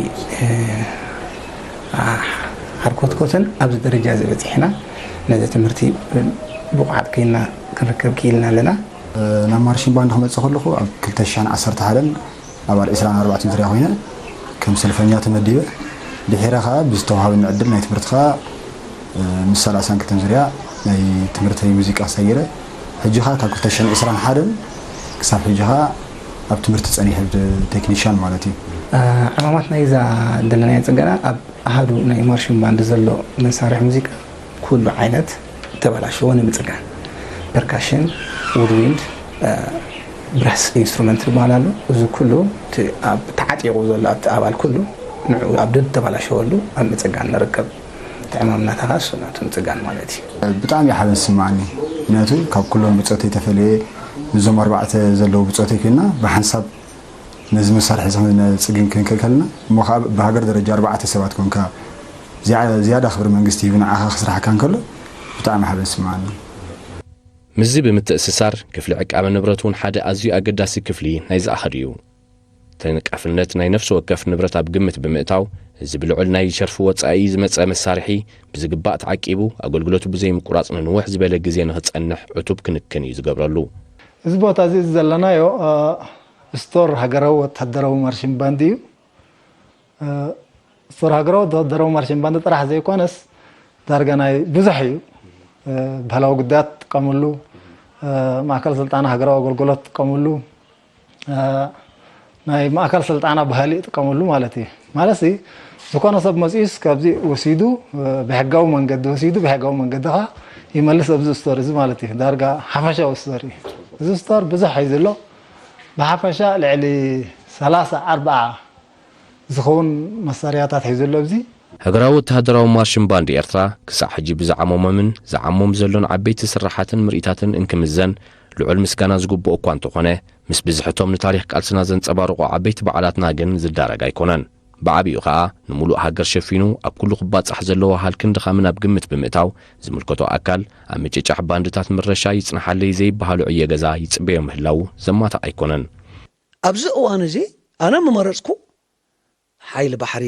እ፣ ኣ-፣ ሓርኮትኮትን ኣብዚ ደረጃ እዚ በፂሕና ነዚ ትምህርቲ ብቑዓት ኮይና ክንርከብ ክኢልና ኣለና። ናብ ማርሽን ባንድ ክመጽእ ከለኹ ኣብ ክልተ ሽሕን ዓሰርተ ሓደን ኣባል ዕስራን ኣርባዕተን ዙርያ ኮይነ ከም ሰልፈኛ ተመዲበ። ድሒረ ኸኣ ብዝተዋሃበኒ ዕድል ናይ ትምህርቲ ኸኣ፣ እ፣ ምስ ሰላሳን ክልተን ዙርያ ናይ ትምህርተይ ሙዚቃ ሰጊረ። ሕጂ ኸኣ ካብ ክልተ ሽሕን ዕስራን ሓደን ክሳብ ሕጂ ኸኣ ኣብ ትምህርቲ ጸኒሐ፣ ብ-፣ ቴክኒሻን ማለት እዩ። እ፣ ዕማማት ናይዛ ዘለናዮ ጽገና ኣብ ኣሃዱ ናይ ማርሽን ባንድ ዘሎ መሳርሒ ሙዚቃ ኩሉ ዓይነት ተበላሸወ ንምጽጋን፣ ፐርካሽን፣ ውድዊንድ፣ እ፣ ብራስ ኢንስትሩመንት ዝበሃል ኣሎ። እዚ ኩሉ እቲ ኣብ ተዓጢቑ ዘሎ ኣብቲ ኣባል ኩሉ ንዕኡ ኣብ ደድ ተበላሸወሉ ኣብ ምጽጋን ንርከብ። እቲ ዕማም ናታ ኸኣ እሱ ናቱ ምጽጋን ማለት እዩ። ብጣዕሚ እዩ ሓበን ዝስምዓኒ። ምኽንያቱ ካብ ኩሎም ብጾተይ ተፈልየ ምስዞም ኣርባዕተ ዘለዉ ብጾተይ ኮይንና ብሓንሳብ ነዚ መሳርሒ እዚ ክነጽግን ክንክእል ከለና፣ እሞ ኸዓ ብሃገር ደረጃ ኣርባዕተ ሰባት ኮንካ ዝያ-፣ ዝያዳ ክብሪ መንግስቲ ሂቡ ንዓኻ ክስራሓካ እንከሎ ብጣዕሚ ሓበን ይስምዓኒ። ምስዚ ብምትእስሳር፣ ክፍሊ ዕቃበ ንብረት እውን ሓደ ኣዝዩ ኣገዳሲ ክፍሊ ናይዚ ኣሃዱ እዩ። ተነቃፍነት ናይ ነፍሲ ወከፍ ንብረት ኣብ ግምት ብምእታው፣ እዚ ብልዑል ናይ ሸርፊ ወጻኢ ዝመጸ መሳርሒ ብዝግባእ ተዓቂቡ፣ ኣገልግሎቱ ብዘይምቁራጽ ንንውሕ ዝበለ ግዜ ንኽጸንሕ ዕቱብ ክንክን እዩ ዝገብረሉ። እዚ ቦታ እዚ ዘለናዮ፣ እ፣ ስቶር ሃገራዊ ወታደራዊ ማርሽን ባንድ እዩ። እ፣ ስቶር ሃገራዊ ወታደራዊ ማርሽን ባንድ ጥራሕ ዘይኮነስ፣ ዳርጋ ናይ ብዙሕ እዩ። እ፣ ባህላዊ ጉዳያት ትጥቀምሉ፣ እ፣ ማእከል ስልጣን ሃገራዊ ኣገልግሎት ትጥቀምሉ፣ እ፣ ናይ ማእከል ስልጣና ባህሊ ይጥቀመሉ ማለት እዩ። ማለት ሲ፣ ዝኾነ ሰብ መጺኡስ ካብዚ ወሲዱ፣ እ፣ ብሕጋዊ መንገዲ ወሲዱ፣ ብሕጋዊ መንገዲ ኸዓ ይመልስ ኣብዚ ስቶር እዚ ማለት እዩ። ዳርጋ ሓፈሻዊ ስቶር እዩ። እዚ ስቶር ብዙሕ ሒዙ ኣሎ። ብሓፈሻ ልዕሊ ሰላሳ፣ ኣርብዓ ዝኸውን መሳርያታት ሒዙ ኣሎ ኣብዚ። ሃገራዊ ወተሃደራዊ ማርሽን ባንድ ኤርትራ ክሳዕ ሕጂ ብዝዓመሞምን ዝዓሞም ዘሎን ዓበይቲ ስራሓትን ምርኢታትን እንክምዘን ልዑል ምስጋና ዝግብኦ እኳ እንተኾነ፣ ምስ ብዝሕቶም ንታሪኽ ቃልስና ዘንጸባርቑ ዓበይቲ በዓላትና ግን ዝዳረግ ኣይኮነን። ብዓቢኡ ኸኣ ንምሉእ ሃገር ሸፊኑ ኣብ ኩሉ ክባጻሕ ዘለዎ ሃልክን ድኻምን ኣብ ግምት ብምእታው፣ ዝምልከቶ ኣካል ኣብ ምጭጫሕ ባንድታት ምረሻ ይጽንሓለይ ዘይበሃሎ ዕዮ ገዛ ይጽበዮ ምህላዉ ዘማትእ ኣይኮነን። ኣብዚ እዋን እዚ ኣነ ምመረጽኩ ሓይሊ ባሕሪ፣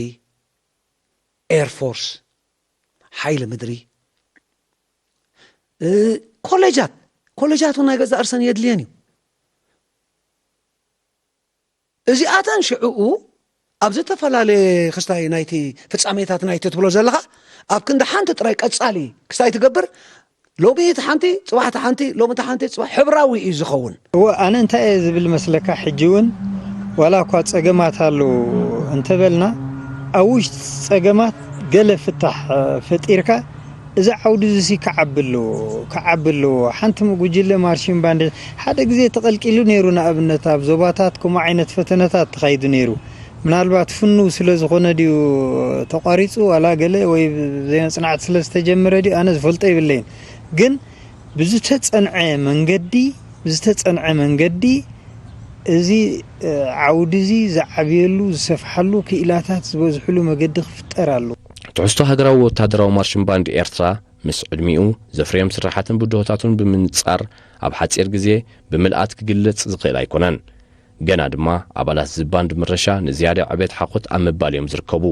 ኤር ፎርስ፣ ሓይሊ ምድሪ፣ እ፣ ኮሌጃት፣ ኮሌጃት እውን ናይ ገዛእ ርእሰን የድልየን እዩ። እዚኣተን ሽዕኡ ኣብ ዝተፈላለየ ክስታይ ናይቲ ፍጻሜታት ናይቲ ትብሎ ዘለኻ ኣብ ክንዲ ሓንቲ ጥራይ ቀጻሊ ክስታይ ትገብር፣ ሎሚ እቲ ሓንቲ፣ ጽባሕ እቲ ሓንቲ፣ ሎሚ እቲ ሓንቲ፣ ጽባሕ ሕብራዊ እዩ ዝኸውን። እወ፣ ኣነ እንታይ እየ ዝብል መስለካ፣ ሕጂ እውን ዋላ እኳ ጸገማት ኣለዉ እንተበልና፣ ኣብ ውሽጢ ጸገማት ገለ ፍታሕ፣ እ፣ ፈጢርካ፣ እዚ ዓውዲ እዚ ሲ ክዓቢ ኣለዎ፣ ክዓቢ ኣለዎ። ሓንቲ ጉጅለ ማርሺን ባንድ ሓደ ግዜ ተቐልቂሉ ነይሩ፣ ንኣብነት ኣብ ዞባታት ከምኡ ዓይነት ፈተነታት ተኻይዱ ነይሩ። ምናልባት ፍኑው ስለ ዝኾነ ድዩ ተቋሪጹ፣ ዋላ ገለ ወይ ብዘይመጽናዕቲ ስለ ዝተጀመረ ድዩ፣ ኣነ ዝፈልጦ የብለይን። ግን ብዝተጸንዐ መንገዲ፣ ብዝተጸንዐ መንገዲ እዚ፣ እ፣ ዓውዲ እዚ ዝዓብየሉ፣ ዝሰፍሓሉ፣ ክኢላታት ዝበዝሕሉ መገዲ ክፍጠር ኣለዎ። ትሕዝቶ ሃገራዊ ወተሃደራዊ ማርሽን ባንድ ኤርትራ ምስ ዕድሚኡ፣ ዘፍረዮም ስራሓትን ብድሆታቱን ብምንጻር፣ ኣብ ሓጺር ግዜ ብምልኣት ክግለጽ ዝኽእል ኣይኮነን። ገና ድማ ኣባላት እዚ ባንድ ምረሻ ንዝያዳ ዕቤት ሓኾት ኣብ ምባል እዮም ዝርከቡ።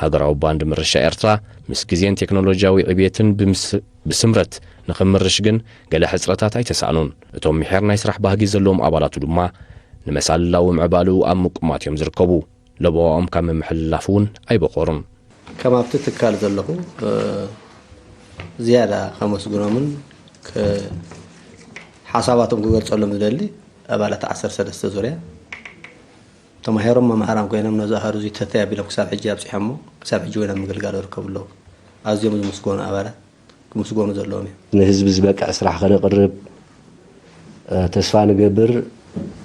ሃገራዊ ባንድ ምረሻ ኤርትራ ምስ ግዜን ቴክኖሎጂያዊ ዕብየትን ብምስ-፣ ብስምረት ንኽምርሽ ግን ገለ ሕጽረታት ኣይተሳእኑን። እቶም ምሒር ናይ ስራሕ ባህጊ ዘለዎም ኣባላቱ ድማ ንመሳልላዊ ምዕባልኡ ኣብ ምቁማት እዮም ዝርከቡ። ለበዋኦም ካብ ምምሕልላፍ እውን ኣይበኾሩን። ከም ኣብቲ ትካል ዘለኹ፣ እ፣ ዝያዳ ከመስግኖምን ክ-፣ ሓሳባቶም ክገልጸሎም ዝደሊ ኣባላት ዓሰርተ ሰለስተ ዙርያ ተማሂሮም መምሃራን ኮይኖም ነዚ ኣሃዱ እዚ ተተይ ኣቢሎም ክሳብ ሕጂ ኣብጺሖሞ፣ ክሳብ ሕጂ እውን ኣብ ምግልጋል ይርከቡ ኣለዉ። ኣዝዮም ዝምስገኑ ኣባላት ክምስገኑ ዘለዎም እዮም። ንህዝቢ ዝበቅዕ ስራሕ ከነቕርብ፣ እ፣ ተስፋ ንገብር።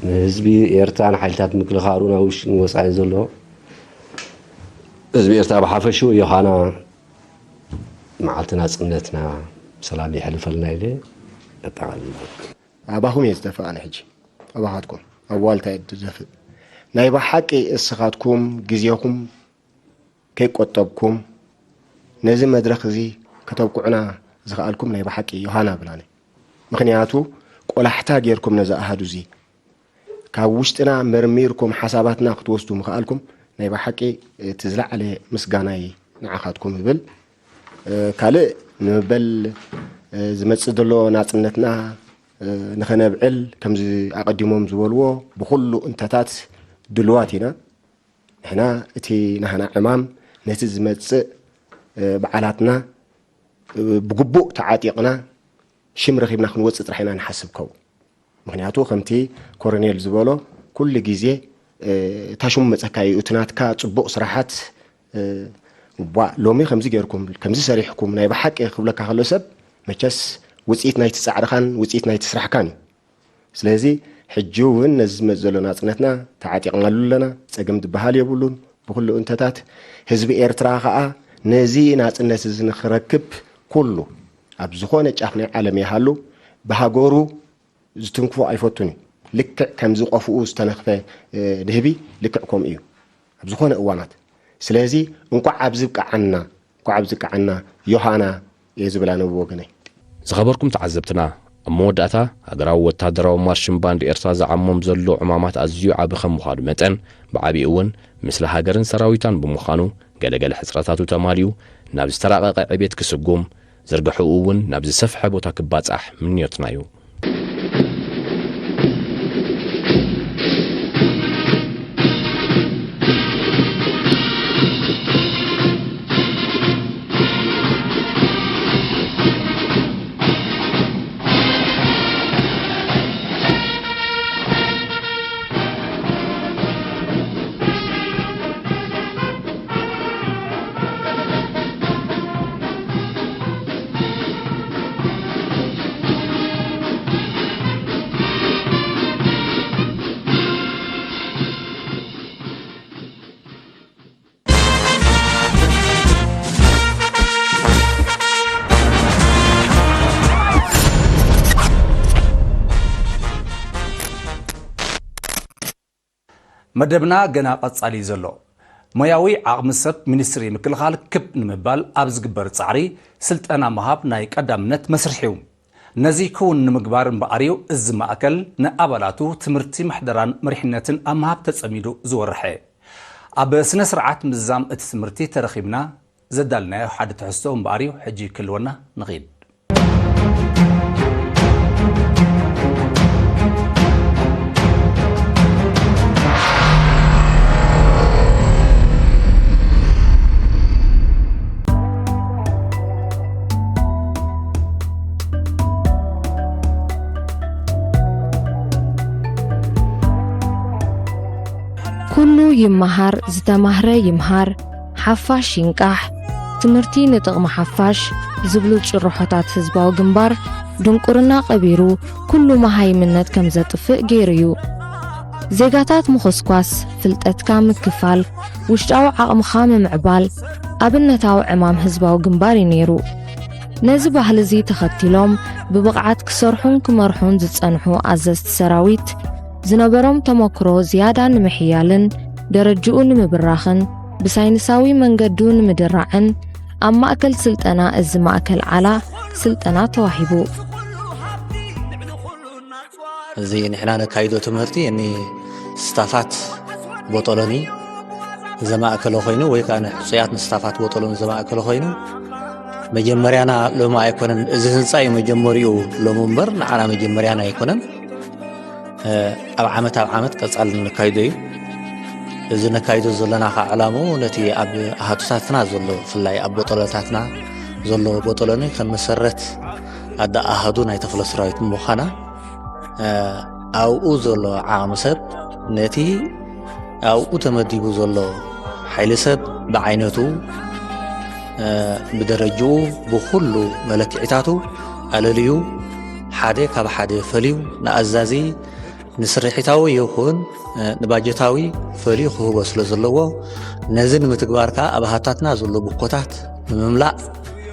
ንህዝቢ ኤርትራን ሓይልታት ምክልኻሉን ኣብ ውሽጥን ወጻኢን ዘሎ ህዝቢ ኤርትራ ብሓፈሽኡ ዮሃና መዓልቲ ናጽነትና ብሰላም የሕልፈልና ኢለ የጠቓልል። ኣባኹም እየ ዝደፍእ ኣነ ሕጂ፣ ኣባኻትኩም ኣብ ዋልታ እየ ዝደፍእ። ናይ ብሓቂ እስኻትኩም ግዜኹም ከይቆጠብኩም ነዚ መድረኽ እዚ ከተብቅዑና ዝኸኣልኩም ናይ ብሓቂ ዮሃና ብላነ። ምኽንያቱ ቆላሕታ ጌርኩም ነዚ ኣሃዱ እዚ ካብ ውሽጥና መርሚርኩም ሓሳባትና ክትወስዱ ምኽኣልኩም ናይ ብሓቂ እቲ ዝለዓለ ምስጋናይ ንዓኻትኩም እብል። እ፣ ካልእ ንምበል፣ እ፣ ዝመጽእ ዘሎ ናጽነትና፣ እ፣ ንኸነብዕል ከምዚ ኣቐዲሞም ዝበልዎ ብኹሉ እንተታት ድልዋት ኢና። ንሕና እቲ ናህና ዕማም ነቲ ዝመጽእ፣ እ፣ በዓላትና፣ እ፣ ብግቡእ ተዓጢቕና ሽም ረኺብና ክንወጽእ ጥራሕ ኢና ንሓስብ ከው። ምኽንያቱ ከምቲ ኮረኔል ዝበሎ ኩሉ ግዜ፣ እ፣ እታ ሽሙ መጸካ እዩ፣ እቲ ናትካ ጽቡቕ ስራሓት፣ እ፣ ቧ፣ ሎሚ ከምዚ ጌርኩም፣ ከምዚ ሰሪሕኩም ናይ ብሓቂ ክብለካ ከሎ ሰብ መቸስ ውጽኢት ናይቲ ጻዕርኻን ውጽኢት ናይቲ ስራሕካን እዩ። ስለዚ ሕጂ እውን ነዚ ዝመጽእ ዘሎ ናጽነትና ተዓጢቕናሉ ኣለና። ጸገም ዝበሃል የብሉን። ብኹሉ እንተታት ህዝቢ ኤርትራ ኸኣ ነዚ ናጽነት እዚ ንኽረክብ ኩሉ ኣብ ዝኾነ ጫፍ ናይ ዓለም ይሃሉ ብሃገሩ ዝትንክፎ ኣይፈቱን እዩ። ልክዕ ከምዚ ቆፍኡ ዝተነኽፈ፣ እ፣ ንህቢ ልክዕ ከምኡ እዩ ኣብ ዝኾነ እዋናት። ስለዚ እንቋዕ ኣብዚ ብቅዓና፣ እንቋዕ ኣብዚ ብቅዓና ዮሃና እየ ዝብል ኣነ ብወገነይ። ዝኸበርኩም ተዓዘብትና፣ ኣብ መወዳእታ፣ ሃገራዊ ወታደራዊ ማርሽን ባንድ ኤርትራ ዝዓሞም ዘሎ ዕማማት ኣዝዩ ዓቢ ከም ምዃኑ መጠን፣ ብዓቢኡ እውን ምስሊ ሃገርን ሰራዊታን ብምዃኑ፣ ገለገለ ሕጽረታቱ ተማሊኡ ናብ ዝተራቐቐ ዕቤት ክስጉም፣ ዝርግሐኡ እውን ናብ ዝሰፍሐ ቦታ ክባጻሕ ምንዮትና እዩ። መደብና ገና ቀጻሊ እዩ ዘሎ። ሞያዊ ዓቕሚ ሰብ ሚኒስትሪ ምክልኻል ክብ ንምባል ኣብ ዝግበር ጻዕሪ፣ ስልጠና ምሃብ ናይ ቀዳምነት መስርሕ እዩ። ነዚ ክውን ንምግባር እምበኣር እዩ እዚ ማእከል ንኣባላቱ ትምህርቲ ምሕደራን መሪሕነትን ኣብ ምሃብ ተጸሚዱ ዝወርሐ። ኣብ ስነ ስርዓት ምዝዛም እቲ ትምህርቲ ተረኺብና ዘዳልናዮ ሓደ ትሕዝቶ እምበኣር እዩ። ሕጂ ክልወና ንኺድ። ኩሉ ይመሃር፣ ዝተማህረ ይምሃር፣ ሓፋሽ ይንቃሕ፣ ትምህርቲ ንጥቕሚ ሓፋሽ ዝብሉ ጭርሖታት ህዝባዊ ግንባር፣ ድንቁርና ቀቢሩ፣ ኩሉ መሃይምነት ከም ዘጥፍእ ገይሩ እዩ። ዜጋታት ምኹስኳስ፣ ፍልጠትካ ምክፋል፣ ውሽጣዊ ዓቕምኻ ምምዕባል፣ ኣብነታዊ ዕማም ህዝባዊ ግንባር እዩ ነይሩ። ነዚ ባህሊ እዚ ተኸቲሎም፣ ብብቕዓት ክሰርሑን ክመርሑን ዝጸንሑ ኣዘዝቲ ሰራዊት፣ ዝነበሮም ተመክሮ ዝያዳ ንምሕያልን ደረጅኡ ንምብራኽን ብሳይንሳዊ መንገዱ ንምድራዕን፣ ኣብ ማእከል ስልጠና እዚ ማእከል ዓላ ስልጠና ተዋሂቡ። እዚ ንሕና ነካይዶ ትምህርቲ ንስታፋት ቦጦሎኒ ዘማእከለ ኮይኑ፣ ወይ ከኣ ንሕጹያት ንስታፋት ቦጦሎኒ ዘማእከለ ኮይኑ፣ መጀመርያና ሎሚ ኣይኮነን። እዚ ህንጻ እዩ መጀመሪኡ ሎሚ እምበር፣ ንዓና መጀመርያና ኣይኮነን። እ፣ ኣብ ዓመት ኣብ ዓመት ቀጻሊ ነካይዶ እዩ። እዚ ነካይዶ ዘለና ኸዓ ዕላምኡ ነቲ ኣብ ኣሃዱታትና ዘሎ፣ ብፍላይ ኣብ ቦጦሎታትና ዘሎ ቦጦሎኒ ከም መሰረት ኣደ ኣሃዱ ናይ ተኽለ ሰራዊት ምዃና፣ እ፣ ኣብኡ ዘሎ ዓቕሚ ሰብ ነቲ ኣብኡ ተመዲቡ ዘሎ ሓይሊ ሰብ ብዓይነቱ፣ እ፣ ብደረጅኡ፣ ብኹሉ መለክዒታቱ ኣለልዩ፣ ሓደ ካብ ሓደ ፈልዩ፣ ንኣዛዚ ንስርሒታዊ ይኹን፣ እ፣ ንባጀታዊ ፈልዩ ክህቦ ስለ ዘለዎ፣ ነዚ ንምትግባር ከኣ ኣብ ኣሃዱታትና ዘሎ ብኮታት ንምምላእ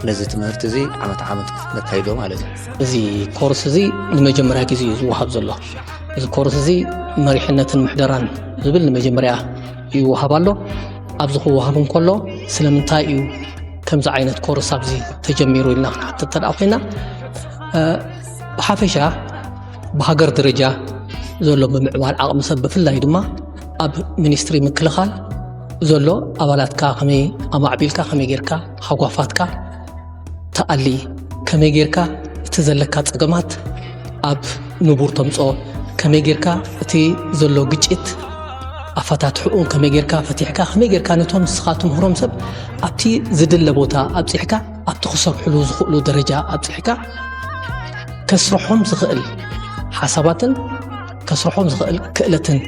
ነዚ ትምህርቲ እዚ ዓመት ዓመት ነካይዶ ማለት እዩ። እዚ ኮርስ እዚ ንመጀመርያ ግዜ እዩ ዝወሃብ ዘሎ። እዚ ኮርስ እዚ መሪሕነትን ምሕደራን ዝብል ንመጀመርያ ይወሃብ ኣሎ። ኣብዚ ክወሃብ እንከሎ ስለምንታይ እዩ ከምዚ ዓይነት ኮርስ ኣብዚ ተጀሚሩ ኢልና ክንሓትት እንተ ደኣ ኮይና፣ እ፣ ብሓፈሻ ብሃገር ደረጃ ዘሎ ምምዕባል ዓቕሚ ሰብ ብፍላይ ድማ ኣብ ሚኒስትሪ ምክልኻል ዘሎ ኣባላትካ ከመይ ኣማዕቢልካ፣ ከመይ ጌርካ ሃጓፋትካ ትኣሊ፣ ከመይ ጌርካ እቲ ዘለካ ጸገማት ኣብ ንቡር ተምጽኦ፣ ከመይ ጌርካ እቲ ዘሎ ግጭት ኣፈታትሕኡን ከመይ ጌርካ ፈቲሕካ፣ ከመይ ጌርካ ነቶም ንስኻ ትምህሮም ሰብ ኣብቲ ዝድለ ቦታ ኣብጺሕካ፣ ኣብቲ ክሰርሕሉ ዝኽእሉ ደረጃ ኣብጺሕካ፣ ከስርሖም ዝኽእል ሓሳባትን ከስርሖም ዝኽእል ክእለትን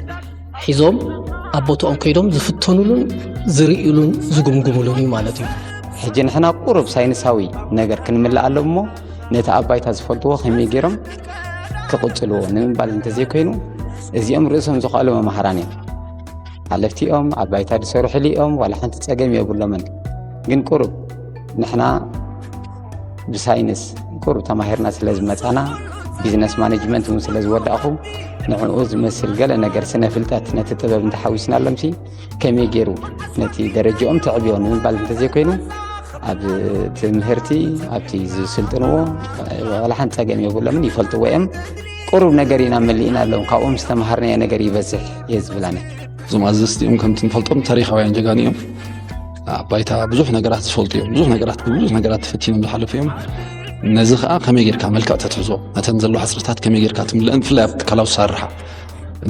ሒዞም ኣብ ቦታኦም ከይዶም ዝፍተኑሉን ዝርእዩሉን ዝግምግሙሉን እዩ ማለት እዩ። ሕጂ ንሕና ቁሩብ ሳይንሳዊ ነገር ክንምልእ ኣለዎ እሞ፣ ነቲ ኣብ ባይታ ዝፈልጥዎ ከመይ ገይሮም ክቕጽልዎ ንምባል እንተዘይኮይኑ፣ እዚኦም ርእሶም ዝኸኣሉ መማህራን እዮም። ሓለፍቲ እዮም፣ ኣብ ባይታ ዝሰርሑሉ እዮም፣ ዋላ ሓንቲ ጸገም የብሎምን። ግን ቁሩብ ንሕና ብሳይንስ ቁሩብ ተማሂርና ስለ ዝመጻና፣ ቢዝነስ ማኔጅመንት እውን ስለ ዝወዳእኹ፣ ንዕኡ ዝመስል ገለ ነገር ስነ ፍልጠት ነቲ ጥበብ እንተሓዊስናሎምሲ፣ ከመይ ገይሩ ነቲ ደረጃኦም ተዕብዮ ንምባል እንተዘይኮይኑ፣ ኣብ ትምህርቲ ኣብቲ ዝስልጥንዎ ዋላ ሓንቲ ጸገም የብሎምን፣ ይፈልጥዎ እዮም። ቁሩብ ነገር ኢና መሊእና ኣለዎም፣ ካብኦም ዝተምሃርናዮ ነገር ይበዝሕ እየ ዝብል ኣነ። እዞም ኣዘዝቲ እዮም ከምቲ ንፈልጦም ታሪኻውያን ጀጋኑ እዮም። ኣብ ባይታ ብዙሕ ነገራት ዝፈልጡ እዮም። ብዙሕ ነገራት፣ ብዙሕ ነገራት ተፈቲኖም ዝሓለፉ እዮም። ነዚ ኸኣ ከመይ ጌርካ መልክዕ ተትሕዞ፣ ነተን ዘለዋ ሕጽረታት ከመይ ጌርካ ትምልእን፣ ብፍላይ ኣብ ትካላዊ ኣሰራርሓ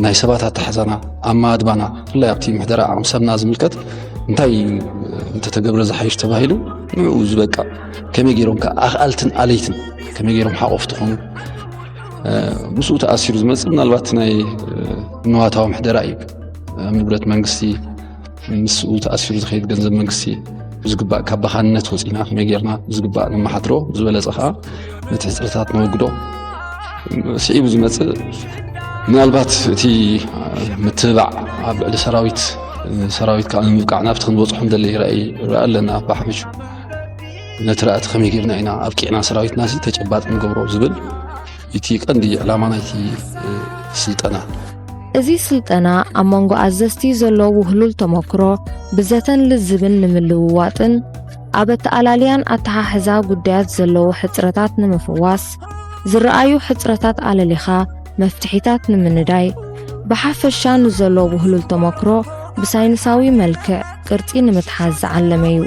ናይ ሰባት ኣተሓዛና፣ ኣማድባና፣ ብፍላይ ኣብቲ ምሕደራ ዓቕሚ ሰብና ዝምልከት እንታይ እንተተገብረ ዝሓይሽ ተባሂሉ፣ ንዕኡ ዝበቅዕ፣ ከመይ ገይሮም ከ ኣኽኣልትን ኣለይትን ከመይ ገይሮም ሓቆፍቲ ኾኑ፣ ምስኡ ተኣሲሩ ዝመጽእ ምናልባት ናይ ንዋታዊ ምሕደራ እዩ። ኣብ ንብረት መንግስቲ ምስኡ ተኣሲሩ ዝኸይድ ገንዘብ መንግስቲ ብዝግባእ ካብ በኻንነት ወፂና ከመይ ጌርና ብዝግባእ ነመሓድሮ፣ ብዝበለፀ ከዓ ነቲ ሕፅረታት ነወግዶ። ስዒቡ ዝመፅእ ምናልባት እቲ ምትብባዕ ኣብ ልዕሊ ሰራዊት፣ ሰራዊት ከዓ ንምብቃዕ ናብቲ ክንበፅሖ እንደለ ይረኣይ፣ ይረኣ ኣለና። ብሓፈሹ ነቲ ራእቲ ከመይ ጌርና ኢና ኣብቂዕና ሰራዊትና እዚ ተጨባጥ ንገብሮ ዝብል እቲ ቀንዲ ዕላማ ናይቲ ስልጠና። እዚ ስልጠና ኣብ መንጎ ኣዘዝቲ ዘሎ ውህሉል ተመክሮ ብዘተን ልዝብን ንምልውዋጥን ኣብ ኣተኣላልያን ኣተሓሕዛ ጉዳያት ዘለዉ ሕጽረታት ንምፍዋስ፣ ዝረኣዩ ሕጽረታት ኣለሊኻ መፍትሒታት ንምንዳይ፣ ብሓፈሻ ንዘሎ ውህሉል ተመክሮ ብሳይንሳዊ መልክዕ ቅርጺ ንምትሓዝ ዝዓለመ እዩ።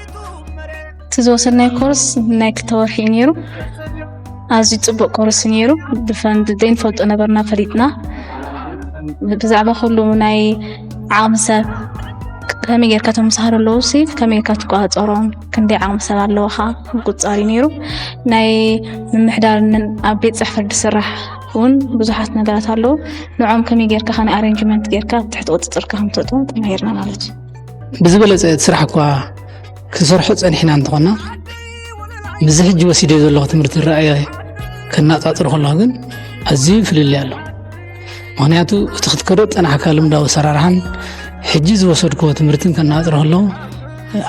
እቲ ዝወሰድናዮ ኮርስ ናይ ክልተ ወርሒ እዩ ነይሩ። ኣዝዩ ጽቡቕ ኮርስ እዩ ነይሩ። ብፈንድ ዘይንፈልጦ ነበርና ፈሊጥና። ብዛዕባ ኩሉ ናይ ዓቕሚ ሰብ ከመይ ጌርካ እቶም ምሳህር ኣለዉ ሲ ከመይ ጌርካ ትቆጻጸሮም፣ ክንደይ ዓቕሚ ሰብ ኣለውኻ ምቁጽጻር እዩ ነይሩ። ናይ ምምሕዳር ን-፣ ኣብ ቤት ጽሕፈት ዝስራሕ እውን ብዙሓት ነገራት ኣለዉ። ንዖም ከመይ ጌርካ ከነ ኣሬንጅመንት ጌርካ ኣብ ትሕቲ ቁጽጽርካ ከም ተእትዎም ተማሂርና ማለት እዩ። ብዝበለጸ እቲ ስራሕ እኳ ክንሰርሖ ጸኒሕና እንተኾና፣ ምስዚ ሕጂ ወሲደዮ ዘለኹ ትምህርቲ ዝረኣየ ከነጻጽሮ ከለኹ ግን ኣዝዩ ፍልልይ ኣሎ። ምኽንያቱ እቲ ክትከዶ ዝጸናሕካ ልምዳዊ ኣሰራርሓን ሕጂ ዝወሰድክዎ ትምህርትን ከነጻጽሮ ከለኹ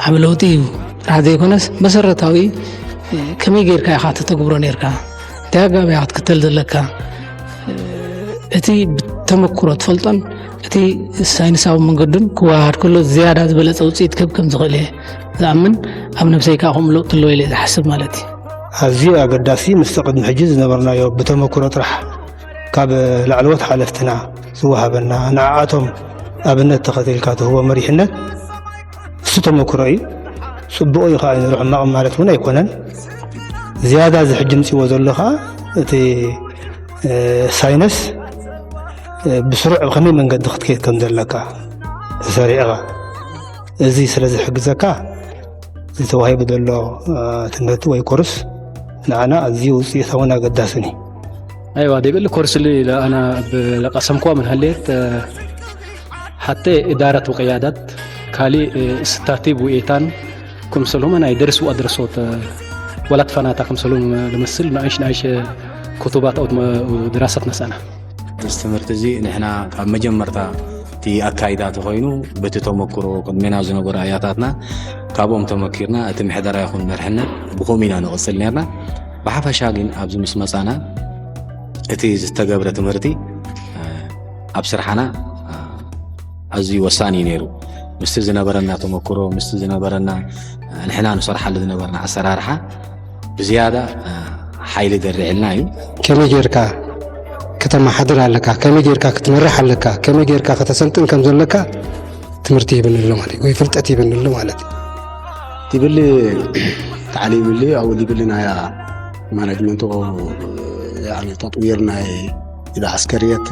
ዓቢ ለውጢ እዩ። ጥራሕ ዘይኮነስ መሰረታዊ ከመይ ጌርካ ኢኻ ተተግብሮ ኔርካ፣ እንታይ ኣገባብ ኢኻ ክትክተል ዘለካ፣ እቲ ብተመክሮ ትፈልጦን እቲ ሳይንሳዊ መንገዱን ክወሃሃድ ከሎ ዝያዳ ዝበለጸ ውጽኢት ክህብ ከም ዝኽእል እየ ዝኣምን። ኣብ ነብሰይ ከኣ ከምኡ ለውጢ ኣለዎ ኢለ እየ ዝሓስብ ማለት እዩ። ኣዝዩ ኣገዳሲ ምስቲ ቅድሚ ሕጂ ዝነበርናዮ ብተመክሮ ጥራሕ ካብ ላዕለዎት ሓለፍትና ዝወሃበና ንዓኣቶም ኣብነት ተኸቲልካ ትህቦ መሪሕነት እሱ ተመክሮ እዩ። ጽቡቕ እዩ ከኣ ይንርሑ ሕማቕ ማለት እውን ኣይኮነን። ዝያዳ እዚ ሕጂ ምጽእዎ ዘሎ ከኣ እቲ ሳይነስ ብስሩዕ ብኸመይ መንገዲ ክትከይድ ከም ዘለካ ተሰሪዕኻ፣ እዚ ስለ ዝሕግዘካ፣ እዚ ተዋሂቡ ዘሎ ትምህርቲ ወይ ኮርስ ንዓና ኣዝዩ ውፅኢታውን ኣገዳስን እዩ። ኣይዋ ደብል ኮርስ ሊ ለኣና ብለቃሰምኳ ምን ሀሌት ሓተ እዳረት ወቀያዳት ካሊ ስታቲብ ውኤታን ክምሰልሁም ናይ ደርስ ወኣድረሶት ወላት ፈናታ ክምሰልሁም ልመስል ንኣይሽ ንኣይሽ ክቱባት ኣውት ድራሰት ነሳና። እዚ ትምህርቲ እዚ ንሕና ካብ መጀመርታ እቲ ኣካይዳ ተኾይኑ በቲ ተመክሮ ቅድሜና ዝነበሩ ኣያታትና ካብኦም ተመኪርና እቲ ምሕደራ ይኹን መርሕነት ብኸምኡ ኢና ንቕጽል ነርና። ብሓፈሻ ግን ኣብዚ ምስ መጻና እቲ ዝተገብረ ትምህርቲ ኣብ ስርሓና ኣዝዩ ወሳኒ እዩ ነይሩ። ምስቲ ዝነበረና ተመክሮ፣ ምስቲ ዝነበረና ንሕና ንሰርሓሉ ዝነበርና ኣሰራርሓ ብዝያዳ ሓይሊ ደሪዕልና እዩ። ከመይ ጌርካ ከተመሓድር ኣለካ፣ ከመይ ጌርካ ክትመርሕ ኣለካ፣ ከመይ ጌርካ ከተሰልጥን ከም ዘለካ ትምህርቲ ይብንሉ ማለት እዩ፣ ወይ ፍልጠት ይብንሉ ማለት እዩ። ትብል تعليم اللي أو اللي بلنا يا مانجمنت يعني تطوير ناي إذا عسكرية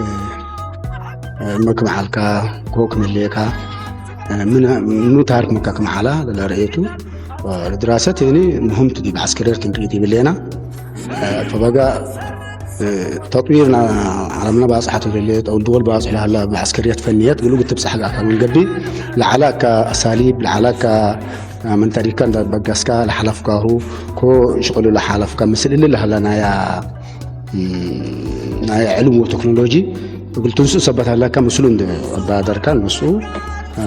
مكمعلكا كوك مليكا من من تارك مكاك معلا لرأيته دراسة يعني مهم تدي بعسكرية تنقيتي بلينا فبقى تطويرنا عالمنا باصحة اللي أو الدول باصحة هلا بعسكرية فنيات قالوا قلت بصح حاجة أكثر من قبل لعلاقة أساليب لعلاقة من طريقة بقاسكا لحلفكا هو كو شغل لحلفكا مثل اللي لهلا نايا ናይ ዕልም ወተክኖሎጂ እግል ትንሱ ሰባት ኣለካ ምስሉ እንደ ኣባደርካ ንሱ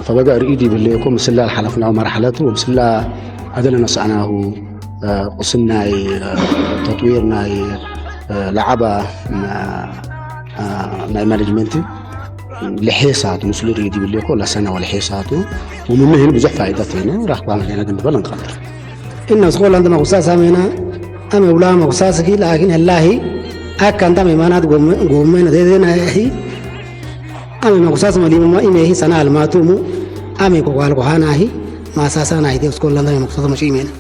ፈበጋ ርኢ ዲብለ እኮ ምስላ ሓለፍናው መርሓለት ወምስላ ኣደለ ነሳዕናሁ ቁስናይ ተጥዊር ናይ ለዓባ ናይ ማኔጅመንት ልሔሳት ምስሉ ርኢ ዲብለ እኮ ለሰና ወልሔሳቱ ወምምህን ብዙሕ ፋይዳት ነ ራክባ መገና ግንድበል እንቀጥር Inna skolan ta makusas amena, ame ulama makusas ki lakin allahi, akkan ta me manat gomme na dedena hi, ame makusas malima ma ime hi sana almatumu, ame ko wal ko hana hi, masasa na hi te skolan ta me makusas mashi imena.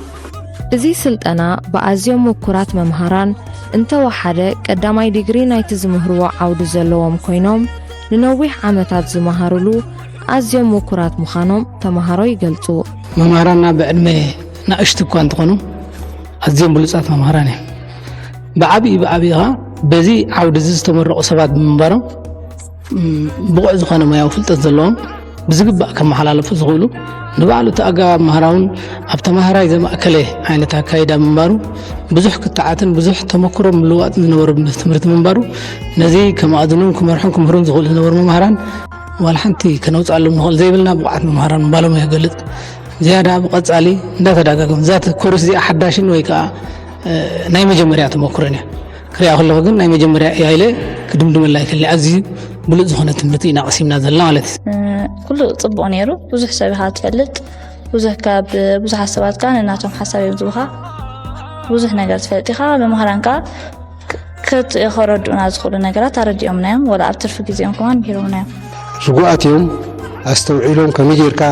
እዚ ስልጠና ብኣዝዮም ምኩራት መምሃራን እንተወሓደ ቀዳማይ ዲግሪ ናይቲ ዝምህርዎ ዓውዲ ዘለዎም ኮይኖም ንነዊሕ ዓመታት ዝመሃሩሉ ኣዝዮም ምኩራት ምዃኖም ተመሃሮ ይገልጹ። መምሃራንና ብዕድመ ናእሽቱ እኳ እንተኾኑ ኣዝዮም ብሉጻት መምሃራን እዮም። ብዓብዪ ብዓብዪ ኸዓ በዚ ዓውዲ እዚ ዝተመረቑ ሰባት ብምንባሮም ብቑዕ ዝኾነ ሞያዊ ፍልጠት ዘለዎም ብዝግባእ ከመሓላልፉ ዝኽእሉ ንባዕሉ እቲ ኣገባብ ምሃራ እውን ኣብ ተማሃራይ ዘማእከለ ዓይነት ኣካይዳ ምንባሩ ብዙሕ ክትዓትን ብዙሕ ተመክሮ ምልውዋጥን ዝነበሮ ትምህርቲ ምንባሩ ነዚ ከመኣዝኑን ክመርሑን ክምህሩን ዝኽእሉ ዝነበሩ መምሃራን ዋላ ሓንቲ ከነውፅኣሎም ንኽእል ዘይብልና ብቑዓት መምሃራን ምንባሎም የገልፅ። ዝያዳ ብቐፃሊ እንዳተዳጋገም እዛ ኮርስ እዚኣ ሓዳሽን ወይ ከዓ ናይ መጀመርያ ተመክሮን እያ። ክሪኣ ከለኹ ግን ናይ መጀመርያ እያ ኢለ ክድምድመላ ይክእል። ኣዝዩ ብሉፅ ዝኾነ ትምህርቲ ኢና ቀሲምና ዘለና ማለት እዩ። ኩሉ ፅቡቕ ነይሩ። ብዙሕ ሰብ ኢኻ ትፈልጥ። ብዙሕ ካብ ብዙሓት ሰባት ከዓ ነናቶም ሓሳብ እዮም ዝቡኻ። ብዙሕ ነገር ትፈልጥ ኢኻ። መምሃራን ከዓ ከረድኡና ዝኽእሉ ነገራት ኣረዲኦምና እዮም። ወላ ኣብ ትርፊ ግዜኦም ከማን ምሂሮምና እዮም። ስጉኣት እዮም። ኣስተውዒሎም ከመይ ጌርካ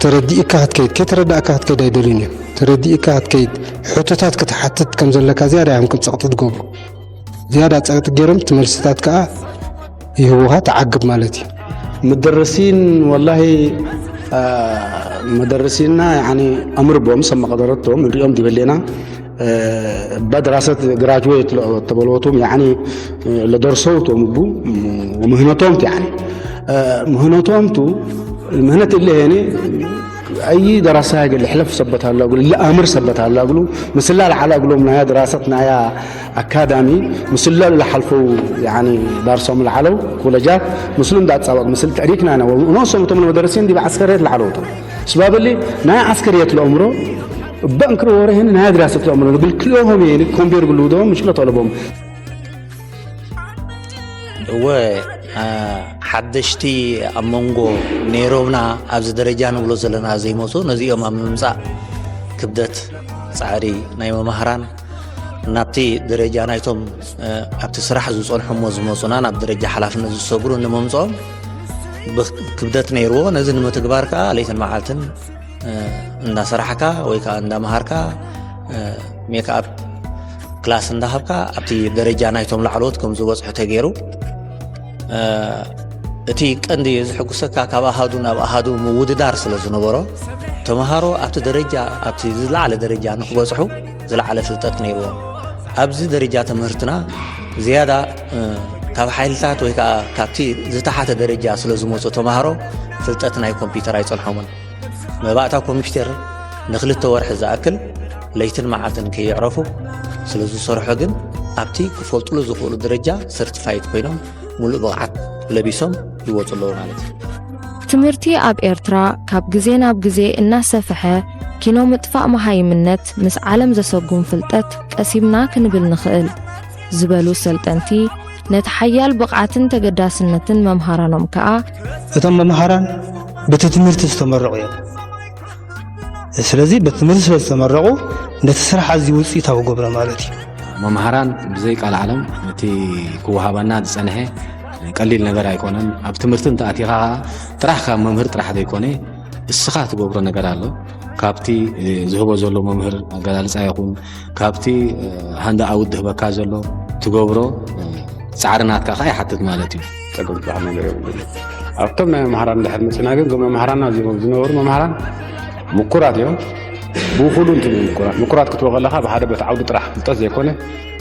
ተረዲእካ ክትከይድ፣ ከይተረዳእካ ክትከይድ ኣይደልዩን እዮም። ተረዲእካ ክትከይድ፣ ሕቶታት ክትሓትት ከም ዘለካ ዝያዳ እዮም ጸቕጢ ዝገብሩ። ዝያዳ ጸቕጢ ገይሮም እቲ መልስታት ከኣ ይህቡኻ፣ ትዓግብ ማለት እዩ። مدرسين والله مدرسينا يعني أمر بهم سما قدرتهم اليوم دي بلينا بعد دراسة graduate ተበልወቱም ያኒ ለደርሰውቶም እቡ ወምህነቶም ያኒ ምህነቶም ቱ ምህነት እለ ሄኒ ኣይ ደራሳ ገለ ሕለፍ ሰበት ኣሎ እግሉ ለኣምር ሰበት ኣሎ እግሉ ምስላ ለዓላ እግሎም ናያ ድራሰት ናያ ኣካዳሚ ምስላ ለሓልፈው ያኒ ዳርሶም ለዓለው ኮለጃት ምስሉ እንዳጻበቅ ምስል ተዕሪክና ነው ነሶም ቶም መደረሲን ዲብ ዓስከሬት ለዓለውቶም ስባበሊ ናይ ዓስከርየት ለእምሮ እባ እንክሮ ወረ ሄኒ ናይ ድራሰት ለእምሮ ንብል ክልኦሆም ሄኒ ኮምቤር ግልውዶም ምሽሎ ተለቦም እወ ሓደሽቲ ኣብ መንጎ ነይሮምና ኣብዚ ደረጃ ንብሎ ዘለና ዘይመፁ ነዚኦም ኣብ ምምፃእ ክብደት ፃዕሪ ናይ መማህራን ናብቲ ደረጃ ናይቶም ኣብቲ ስራሕ ዝፀንሑሞ ዝመፁና ናብ ደረጃ ሓላፍነት ዝሰግሩ ንምምፅኦም ክብደት ነይርዎ። ነዚ ንምትግባር ከዓ ለይትን መዓልትን እንዳሰራሕካ ወይ ከዓ እንዳመሃርካ ሜክኣፕ ክላስ እንዳሃብካ ኣብቲ ደረጃ ናይቶም ላዕለዎት ከም ዝበፅሑ ተገይሩ። እቲ ቀንዲ ዝሕጉሰካ ካብ ኣሃዱ ናብ ኣሃዱ ምውድዳር ስለ ዝነበሮ ተምሃሮ ኣብቲ ደረጃ ኣብቲ ዝለዓለ ደረጃ ንክበፅሑ ዝለዓለ ፍልጠት ነይርዎም። ኣብዚ ደረጃ ትምህርትና ዝያዳ ካብ ሓይልታት ወይ ከዓ ካብቲ ዝተሓተ ደረጃ ስለ ዝመፁ ተምሃሮ ፍልጠት ናይ ኮምፒውተር ኣይፀንሖምን። መባእታ ኮምፒውተር ንክልተ ወርሒ ዝኣክል ለይትን መዓልትን ከየዕረፉ ስለ ዝሰርሑ ግን ኣብቲ ክፈልጡሉ ዝኽእሉ ደረጃ ሰርቲፋይድ ኮይኖም ሙሉእ ብቕዓት ለቢሶም ይወፁ ኣለዉ ማለት እዩ። ትምህርቲ ኣብ ኤርትራ ካብ ግዜ ናብ ግዜ እናሰፍሐ ኪኖ ምጥፋእ መሃይምነት ምስ ዓለም ዘሰጉም ፍልጠት ቀሲምና ክንብል ንኽእል ዝበሉ ሰልጠንቲ ነቲ ሓያል ብቕዓትን ተገዳስነትን መምሃራኖም ከኣ እቶም መምሃራን በቲ ትምህርቲ ዝተመረቑ እዮም። ስለዚ በቲ ትምህርቲ ስለ ዝተመረቑ ነቲ ስራሕ ኣዝዩ ውፅኢታዊ ገብሮ ማለት እዩ። መምሃራን ብዘይ ቃል ዓለም እቲ ክወሃበና ዝፀንሐ ቀሊል ነገር ኣይኮነን። ኣብ ትምህርቲ እንተኣቲኻ ጥራሕ ካብ መምህር ጥራሕ ዘይኮነ እስኻ ትገብሮ ነገር ኣሎ። ካብቲ ዝህቦ ዘሎ መምህር ኣገላልፃ ይኹን ካብቲ ሃንዳ ኣውድ ድህበካ ዘሎ ትገብሮ ፃዕሪ ናትካ ከዓ ይሓትት ማለት እዩ። ፀገም ዝበሃል ነገር የብሉን። ኣብቶም ናይ መምሃራን እንድሕር መፂና ግን እዞም መምሃራንና እዚኦም ዝነበሩ መምሃራን ምኩራት እዮም። ብውሑዱ እንትን እዮም ምኩራት። ምኩራት ክትብሎ ከለኻ ብሓደ በቲ ዓውዲ ጥራሕ ፍልጠት ዘይኮነ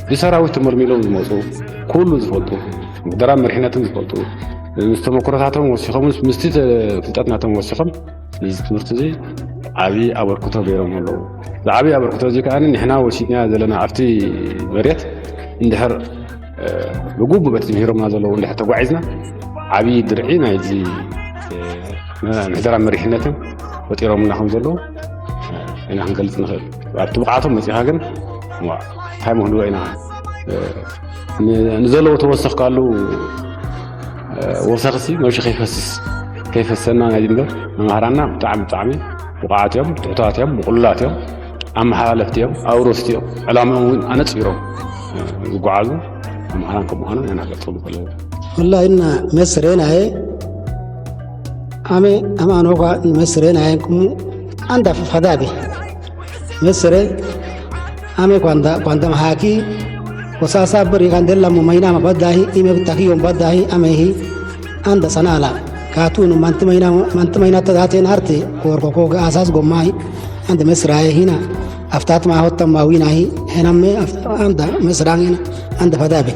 ብሰራዊት ተመልሚሎም ዝመፁ ኩሉ ዝፈልጡ ምሕደራን መሪሕነትን ዝፈልጡ ምስ ተመክሮታቶም ወሲኾም ምስቲ ፍልጠት ናቶም ወሲኾም ነዚ ትምህርቲ እዚ ዓብዪ ኣበርክቶ ገይሮም ኣለዉ። እዚ ዓብዪ ኣበርክቶ እዚ ከዓ ንሕና ወሲድናዮ ዘለና ኣብቲ መሬት እንድሕር ብግቡእ በቲ ዝምህሮምና ዘለዉ እንድሕር ተጓዒዝና ዓብዪ ድርዒ ናይዚ ምሕደራ መሪሕነትን ፈጢሮምልና ከም ዘለዉ ኢና ክንገልፅ ንኽእል። ኣብቲ ብቕዓቶም መፂኻ ግን እንታይ መክንዎ ኢና ንዘለዎ ተወሰኽካሉ ወሰኽሲ ነብሺ ከይፈስስ ከይፈሰና ናይ እምበር መምሃራና ብጣዕሚ ብጣዕሚ ብቑዓት እዮም፣ ትሑታት እዮም፣ ብቑሉላት እዮም። ኣመሓላለፍቲ እዮም፣ ኣውረስቲ እዮም። ዕላምኦም እውን ኣነፂሮም ዝጓዓዙ መምሃራን ከም ምዃኖም ኢና ክንገልጾም ንኽእል። والله إن مصر هنا هي أمي أما نوكا مصر هنا هي كم عند فدابي مصر أمي كواندا كواندا محاكي وساسا بري كان دلما مينا ما بداهي إمي بتاكي يوم بداهي أمي هي عند سنالا كاتون مانت مينا مانت مينا تداتين هرتي كوركو كوكا أساس قماي عند مصر هي هنا أفتات ما هو تماوينا هي هنا مي أفت- عند مصر هنا عند فدابي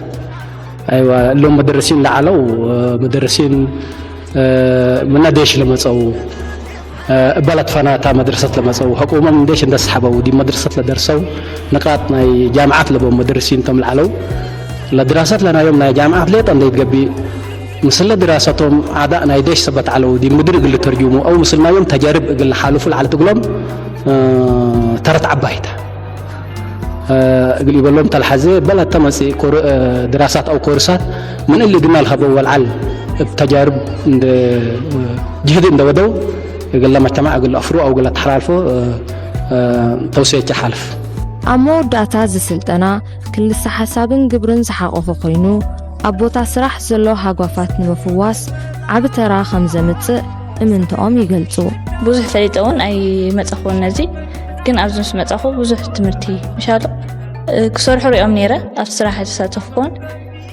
ኣይዋ እሎም መደረሲን ለዓለው መደረሲን ምና ዴሽ ለመፀው እባላት ፈናታ መድረሰት ለመፀው ሐቁሞም ዴሽ እንደስሓበው ዲ መድረሰት ለደርሰው ንቃት ናይ ጃምዓት ለቦም መደረሲን ተም ለዓለው ለድራሰት ለናዮም ናይ ጃምዓት ሌጠ እንደይትገቢ ምስለ ድራሰቶም ኣዳእ ናይ ዴሽ ሰበት ዓለው ዲ ምድር እግል ተርጁሙ ኣው ምስልናዮም ተጃርብ እግል ሓሉፉ ለዓለት እግሎም ተረት ዓባይታ እግል ይበሎም ተልሓዘ በል ኣተመጽእ ድራሳት ኣው ኮርሳት ምን እሊ ግና ልኸበው ወልዓል እብ ተጃርብ እንደ ጅህድ እንደ ወደው እግል ለመጅተማዕ እግል ኣፍሩ ኣው እግል ኣተሓላልፎ ተውስየቸ ሓልፍ። ኣብ መወዳእታ እዚ ስልጠና ክልሰ ሓሳብን ግብርን ዝሓቆፈ ኮይኑ ኣብ ቦታ ስራሕ ዘሎ ሃጓፋት ንምፍዋስ ዓቢ ተራ ከም ዘምጽእ እምንትኦም ይገልጹ። ብዙሕ ፈሊጠ እውን ኣይመፀኹን ነዚ ግን ኣብዚ ምስ መፃኹ ብዙሕ ትምህርቲ ምሻሉ ክሰርሑ ሪኦም ነይረ ኣብቲ ስራሕ ኣይተሳተፍኩን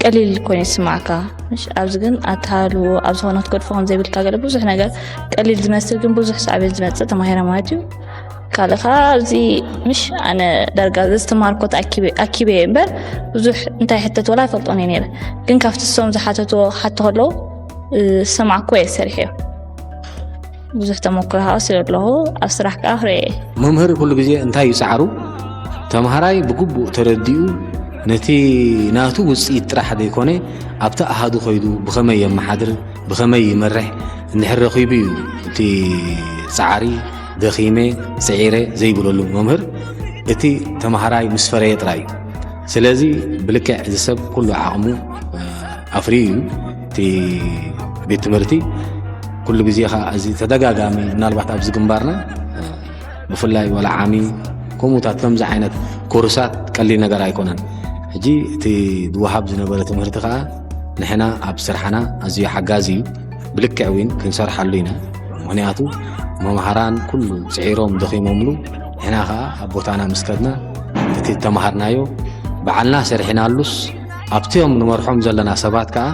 ቀሊል ኮይኑ ይስማዕካ ምሽ ኣብዚ ግን ኣተሃሉ ኣብ ዝኾነ ክትገድፎ ከም ዘይብልካ ገለ ብዙሕ ነገር ቀሊል ዝመስል ግን ብዙሕ ሳዕቤን ዝመፅእ ተማሂረ ማለት እዩ ካልእ ከዓ ኣብዚ ምሽ ኣነ ዳርጋ ዘስተማርኮት ኣኪበ እምበር ብዙሕ እንታይ ሕተት ወላ ይፈልጦን እየ ነይረ ግን ካብቲ እሶም ዝሓተትዎ ክሓቶ ከለዉ ዝሰማዕኩዎ እየ ሰሪሐዮ ብዙሕ ተመክሮ ከዓ ወሲደ ኣለኹ ኣብ ስራሕ ከዓ ክሪኦ እየ መምህር ኩሉ ግዜ እንታይ እዩ ፃዕሩ ተምሃራይ ብግቡእ ተረዲኡ ነቲ ናቱ ውፅኢት ጥራሕ ዘይኮነ ኣብቲ ኣሃዱ ከይዱ ብኸመይ የመሓድር ብኸመይ ይመርሕ እንድሕር ረኺቡ እዩ እቲ ፃዕሪ ደኺመ ስዒረ ዘይብለሉ መምህር እቲ ተምሃራይ ምስ ፈረየ ጥራይ እዩ ስለዚ ብልክዕ እዚ ሰብ ኩሉ ዓቕሙ ኣፍርዩ እዩ እቲ ቤት ትምህርቲ ኩሉ ግዜ ከዓ እዚ ተደጋጋሚ ምናልባት ኣብዚ ግንባርና ብፍላይ ወላ ዓሚ ከምኡታት ከምዚ ዓይነት ኮርሳት ቀሊል ነገር ኣይኮነን ሕጂ እቲ ዝወሃብ ዝነበረ ትምህርቲ ከዓ ንሕና ኣብ ስርሓና ኣዝዩ ሓጋዚ እዩ ብልክዕ እውን ክንሰርሓሉ ኢና ምክንያቱ መምሃራን ኩሉ ፅዒሮም ደኺሞምሉ ንሕና ከዓ ኣብ ቦታና ምስ ከድና እቲ ተምሃርናዮ በዓልና ሰሪሕናሉስ ኣብቲኦም ንመርሖም ዘለና ሰባት ከዓ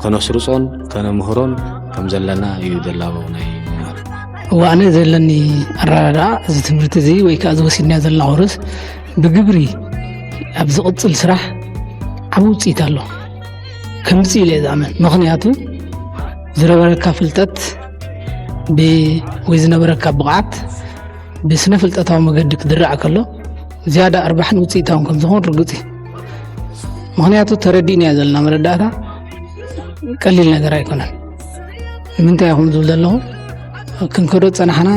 ከነስርፆን ከነምህሮን ከም ዘለና እዩ ዘላበው ናይ መምህር እዋነ ዘለኒ ኣረዳድኣ እዚ ትምህርቲ እዚ ወይ ከዓ ዝወሲድናዮ ዘለና ኮርስ ብግብሪ ኣብ ዝቕፅል ስራሕ ዓብ ውፅኢት ኣሎ ከምፅእ ኢለ ዝኣመን ምኽንያቱ ዝነበረካ ፍልጠት ወይ ዝነበረካ ብቕዓት ብስነ ፍልጠታዊ መገዲ ክድራዕ ከሎ ዝያዳ ኣርባሕን ውፅኢታውን ከም ዝኾን ርግፅ እዩ ምኽንያቱ ተረዲእናዮ ዘለና መረዳእታ ቀሊል ነገር ኣይኮነን ንምንታይ ይኹም ዝብል ዘለኹ ክንከዶ ፀናሕና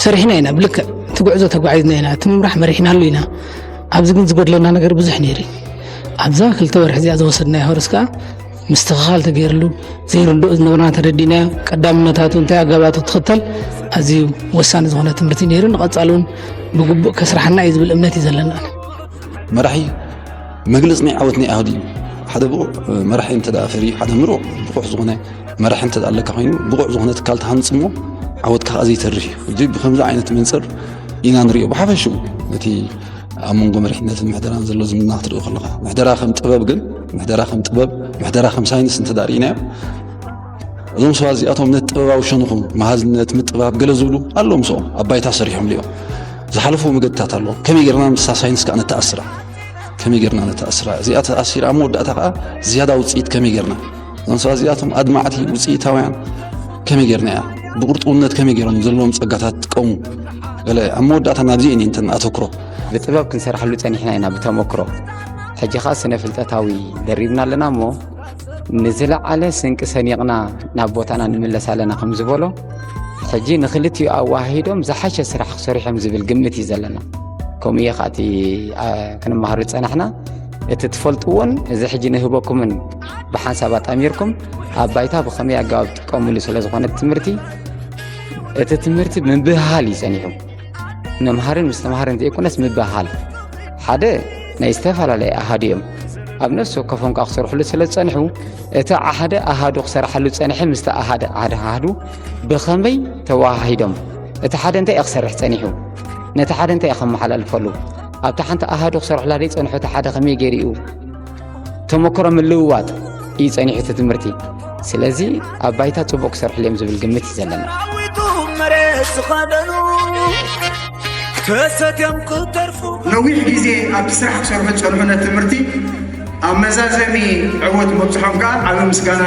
ሰሪሕና ኢና ብልክዕ እቲ ጉዕዞ ተጓዒዝና ኢና እቲ ምምራሕ መሪሕናሉ ኢና ኣብዚ ግን ዝጎድለና ነገር ብዙሕ ነይሩ ኣብዛ ክልተ ወርሒ እዚኣ ዝወሰድናዮ ሆርስ ከዓ ምስትኽኻል ተገይርሉ ዘይርድኦ ዝነበርና ተረዲእናዮ ቀዳምነታቱ እንታይ ኣገባቱ ትኽተል ኣዝዩ ወሳኒ ዝኾነ ትምህርቲ ነይሩ ንቐፃሊ እውን ብግቡእ ከስራሓና እዩ ዝብል እምነት እዩ ዘለና መራሒ መግለፂ ናይ ዓወት ናይ ኣህዱ እዩ ሓደ ብቑዕ መራሒ እንተ ፈርዩ ሓደ ምሩቕ ብቑዕ ዝኾነ መራሒ እንተ ኣለካ ኮይኑ ብቑዕ ዝኾነ ትካል ትሃንፅ እሞ ዓወትካ ከዓ ዘይተርፍ እዩ እዚ ብከምዚ ዓይነት መንፅር ኢና ንሪኦ ብሓፈሽኡ እቲ ኣብ መንጎ መሪሕነትን ምሕደራን ዘሎ ዝምድና ክትርኢ ከለኻ ምሕደራ ከም ጥበብ ግን ምሕደራ ከም ጥበብ ምሕደራ ከም ሳይንስ እንተ ርኢናዮ እዞም ሰባት እዚኣቶም ነቲ ጥበባዊ ሸንኹ መሃዝነት ምጥባብ ገለ ዝብሉ ኣለዎም ምስኦም ኣብ ባይታ ሰሪሖም ሊኦም ዝሓለፉ መገድታት ኣለዎም ከመይ ጌርና ምስታ ሳይንስ ከዓ ነተኣስራ ከመይ ጌርና ነተኣስራ እዚኣ ተኣሲራ ኣብ መወዳእታ ከዓ ዝያዳ ውፅኢት ከመይ ጌርና እዞም ሰባት እዚኣቶም ኣድማዕቲ ውፅኢታውያን ከመይ ጌርና እያ ብቁርጥውነት ከመይ ጌሮም ዘለዎም ፀጋታት ጥቀሙ ገለ ኣብ መወዳእታ ናብዚ እየ እንተን ኣተኩሮ ብጥበብ ክንሰርሓሉ ፀኒሕና ኢና ብተመክሮ ሕጂ ከዓ ስነ ፍልጠታዊ ደሪብና ኣለና እሞ ንዝለዓለ ስንቂ ሰኒቕና ናብ ቦታና ንምለስ ኣለና ከም ዝበሎ ሕጂ ንክልቲኡ ኣዋሃሂዶም ዝሓሸ ስራሕ ክሰርሑ እዮም ዝብል ግምት እዩ ዘለና ከምኡ እየ ከኣቲ ክንመሃሩ ዝፀናሕና እቲ ትፈልጥዎን እዚ ሕጂ ንህበኩምን ብሓንሳብ ኣጣሚርኩም ኣብ ባይታ ብኸመይ ኣገባብ ትጥቀምሉ ስለ ዝኾነ ትምህርቲ እቲ ትምህርቲ ምብህሃል እዩ ጸኒሑ ነምሃርን ምስተምሃርን ዘይኮነስ ምብህሃል ሓደ ናይ ዝተፈላለየ ኣሃዱ እዮም። ኣብ ነፍሲ ወከፎም ከዓ ክሰርሕሉ ስለ ዝጸንሑ እቲ ሓደ ኣሃዱ ክሰርሓሉ ዝጸንሐ ምስቲ ኣሃደ ሓደ ኣሃዱ ብኸመይ ተወሃሂዶም፣ እቲ ሓደ እንታይ እዩ ክሰርሕ ጸኒሑ፣ ነቲ ሓደ እንታይ እዩ ከመሓላልፈሉ፣ ኣብታ ሓንቲ ኣሃዱ ክሰርሕላ ዘይጸንሑ እቲ ሓደ ከመይ ገይሩ እዩ ተመክሮ ምልውዋጥ እዩ ጸኒሑ እቲ ትምህርቲ። ስለዚ ኣብ ባይታ ጽቡቕ ክሰርሕሉ እዮም ዝብል ግምት እዩ ዘለና። ነዊሕ ግዜ ኣብቲ ስራሕ ክሰርሑ ዝጸንሑ ነቲ ትምህርቲ ኣብ መዛዘሚ ዕወት ምብጽሖም ከኣ ዓቢ ምስጋና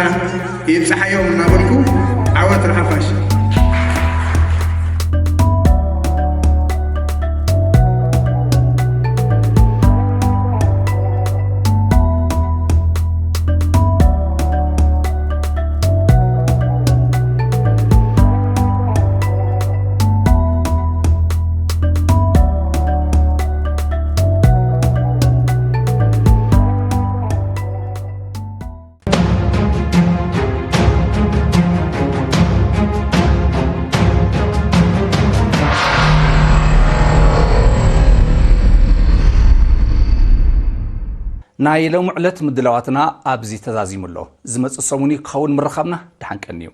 ይብጽሓዮም እናበልኩ ዓወት ንሓፋሽ። ናይ ሎሚ ዕለት ምድላዋትና ኣብዚ ተዛዚሙ ኣሎ። ዝመጽእ ሰሙን እዩ ክኸውን ምርኻብና። ደሓን ቀንዩ።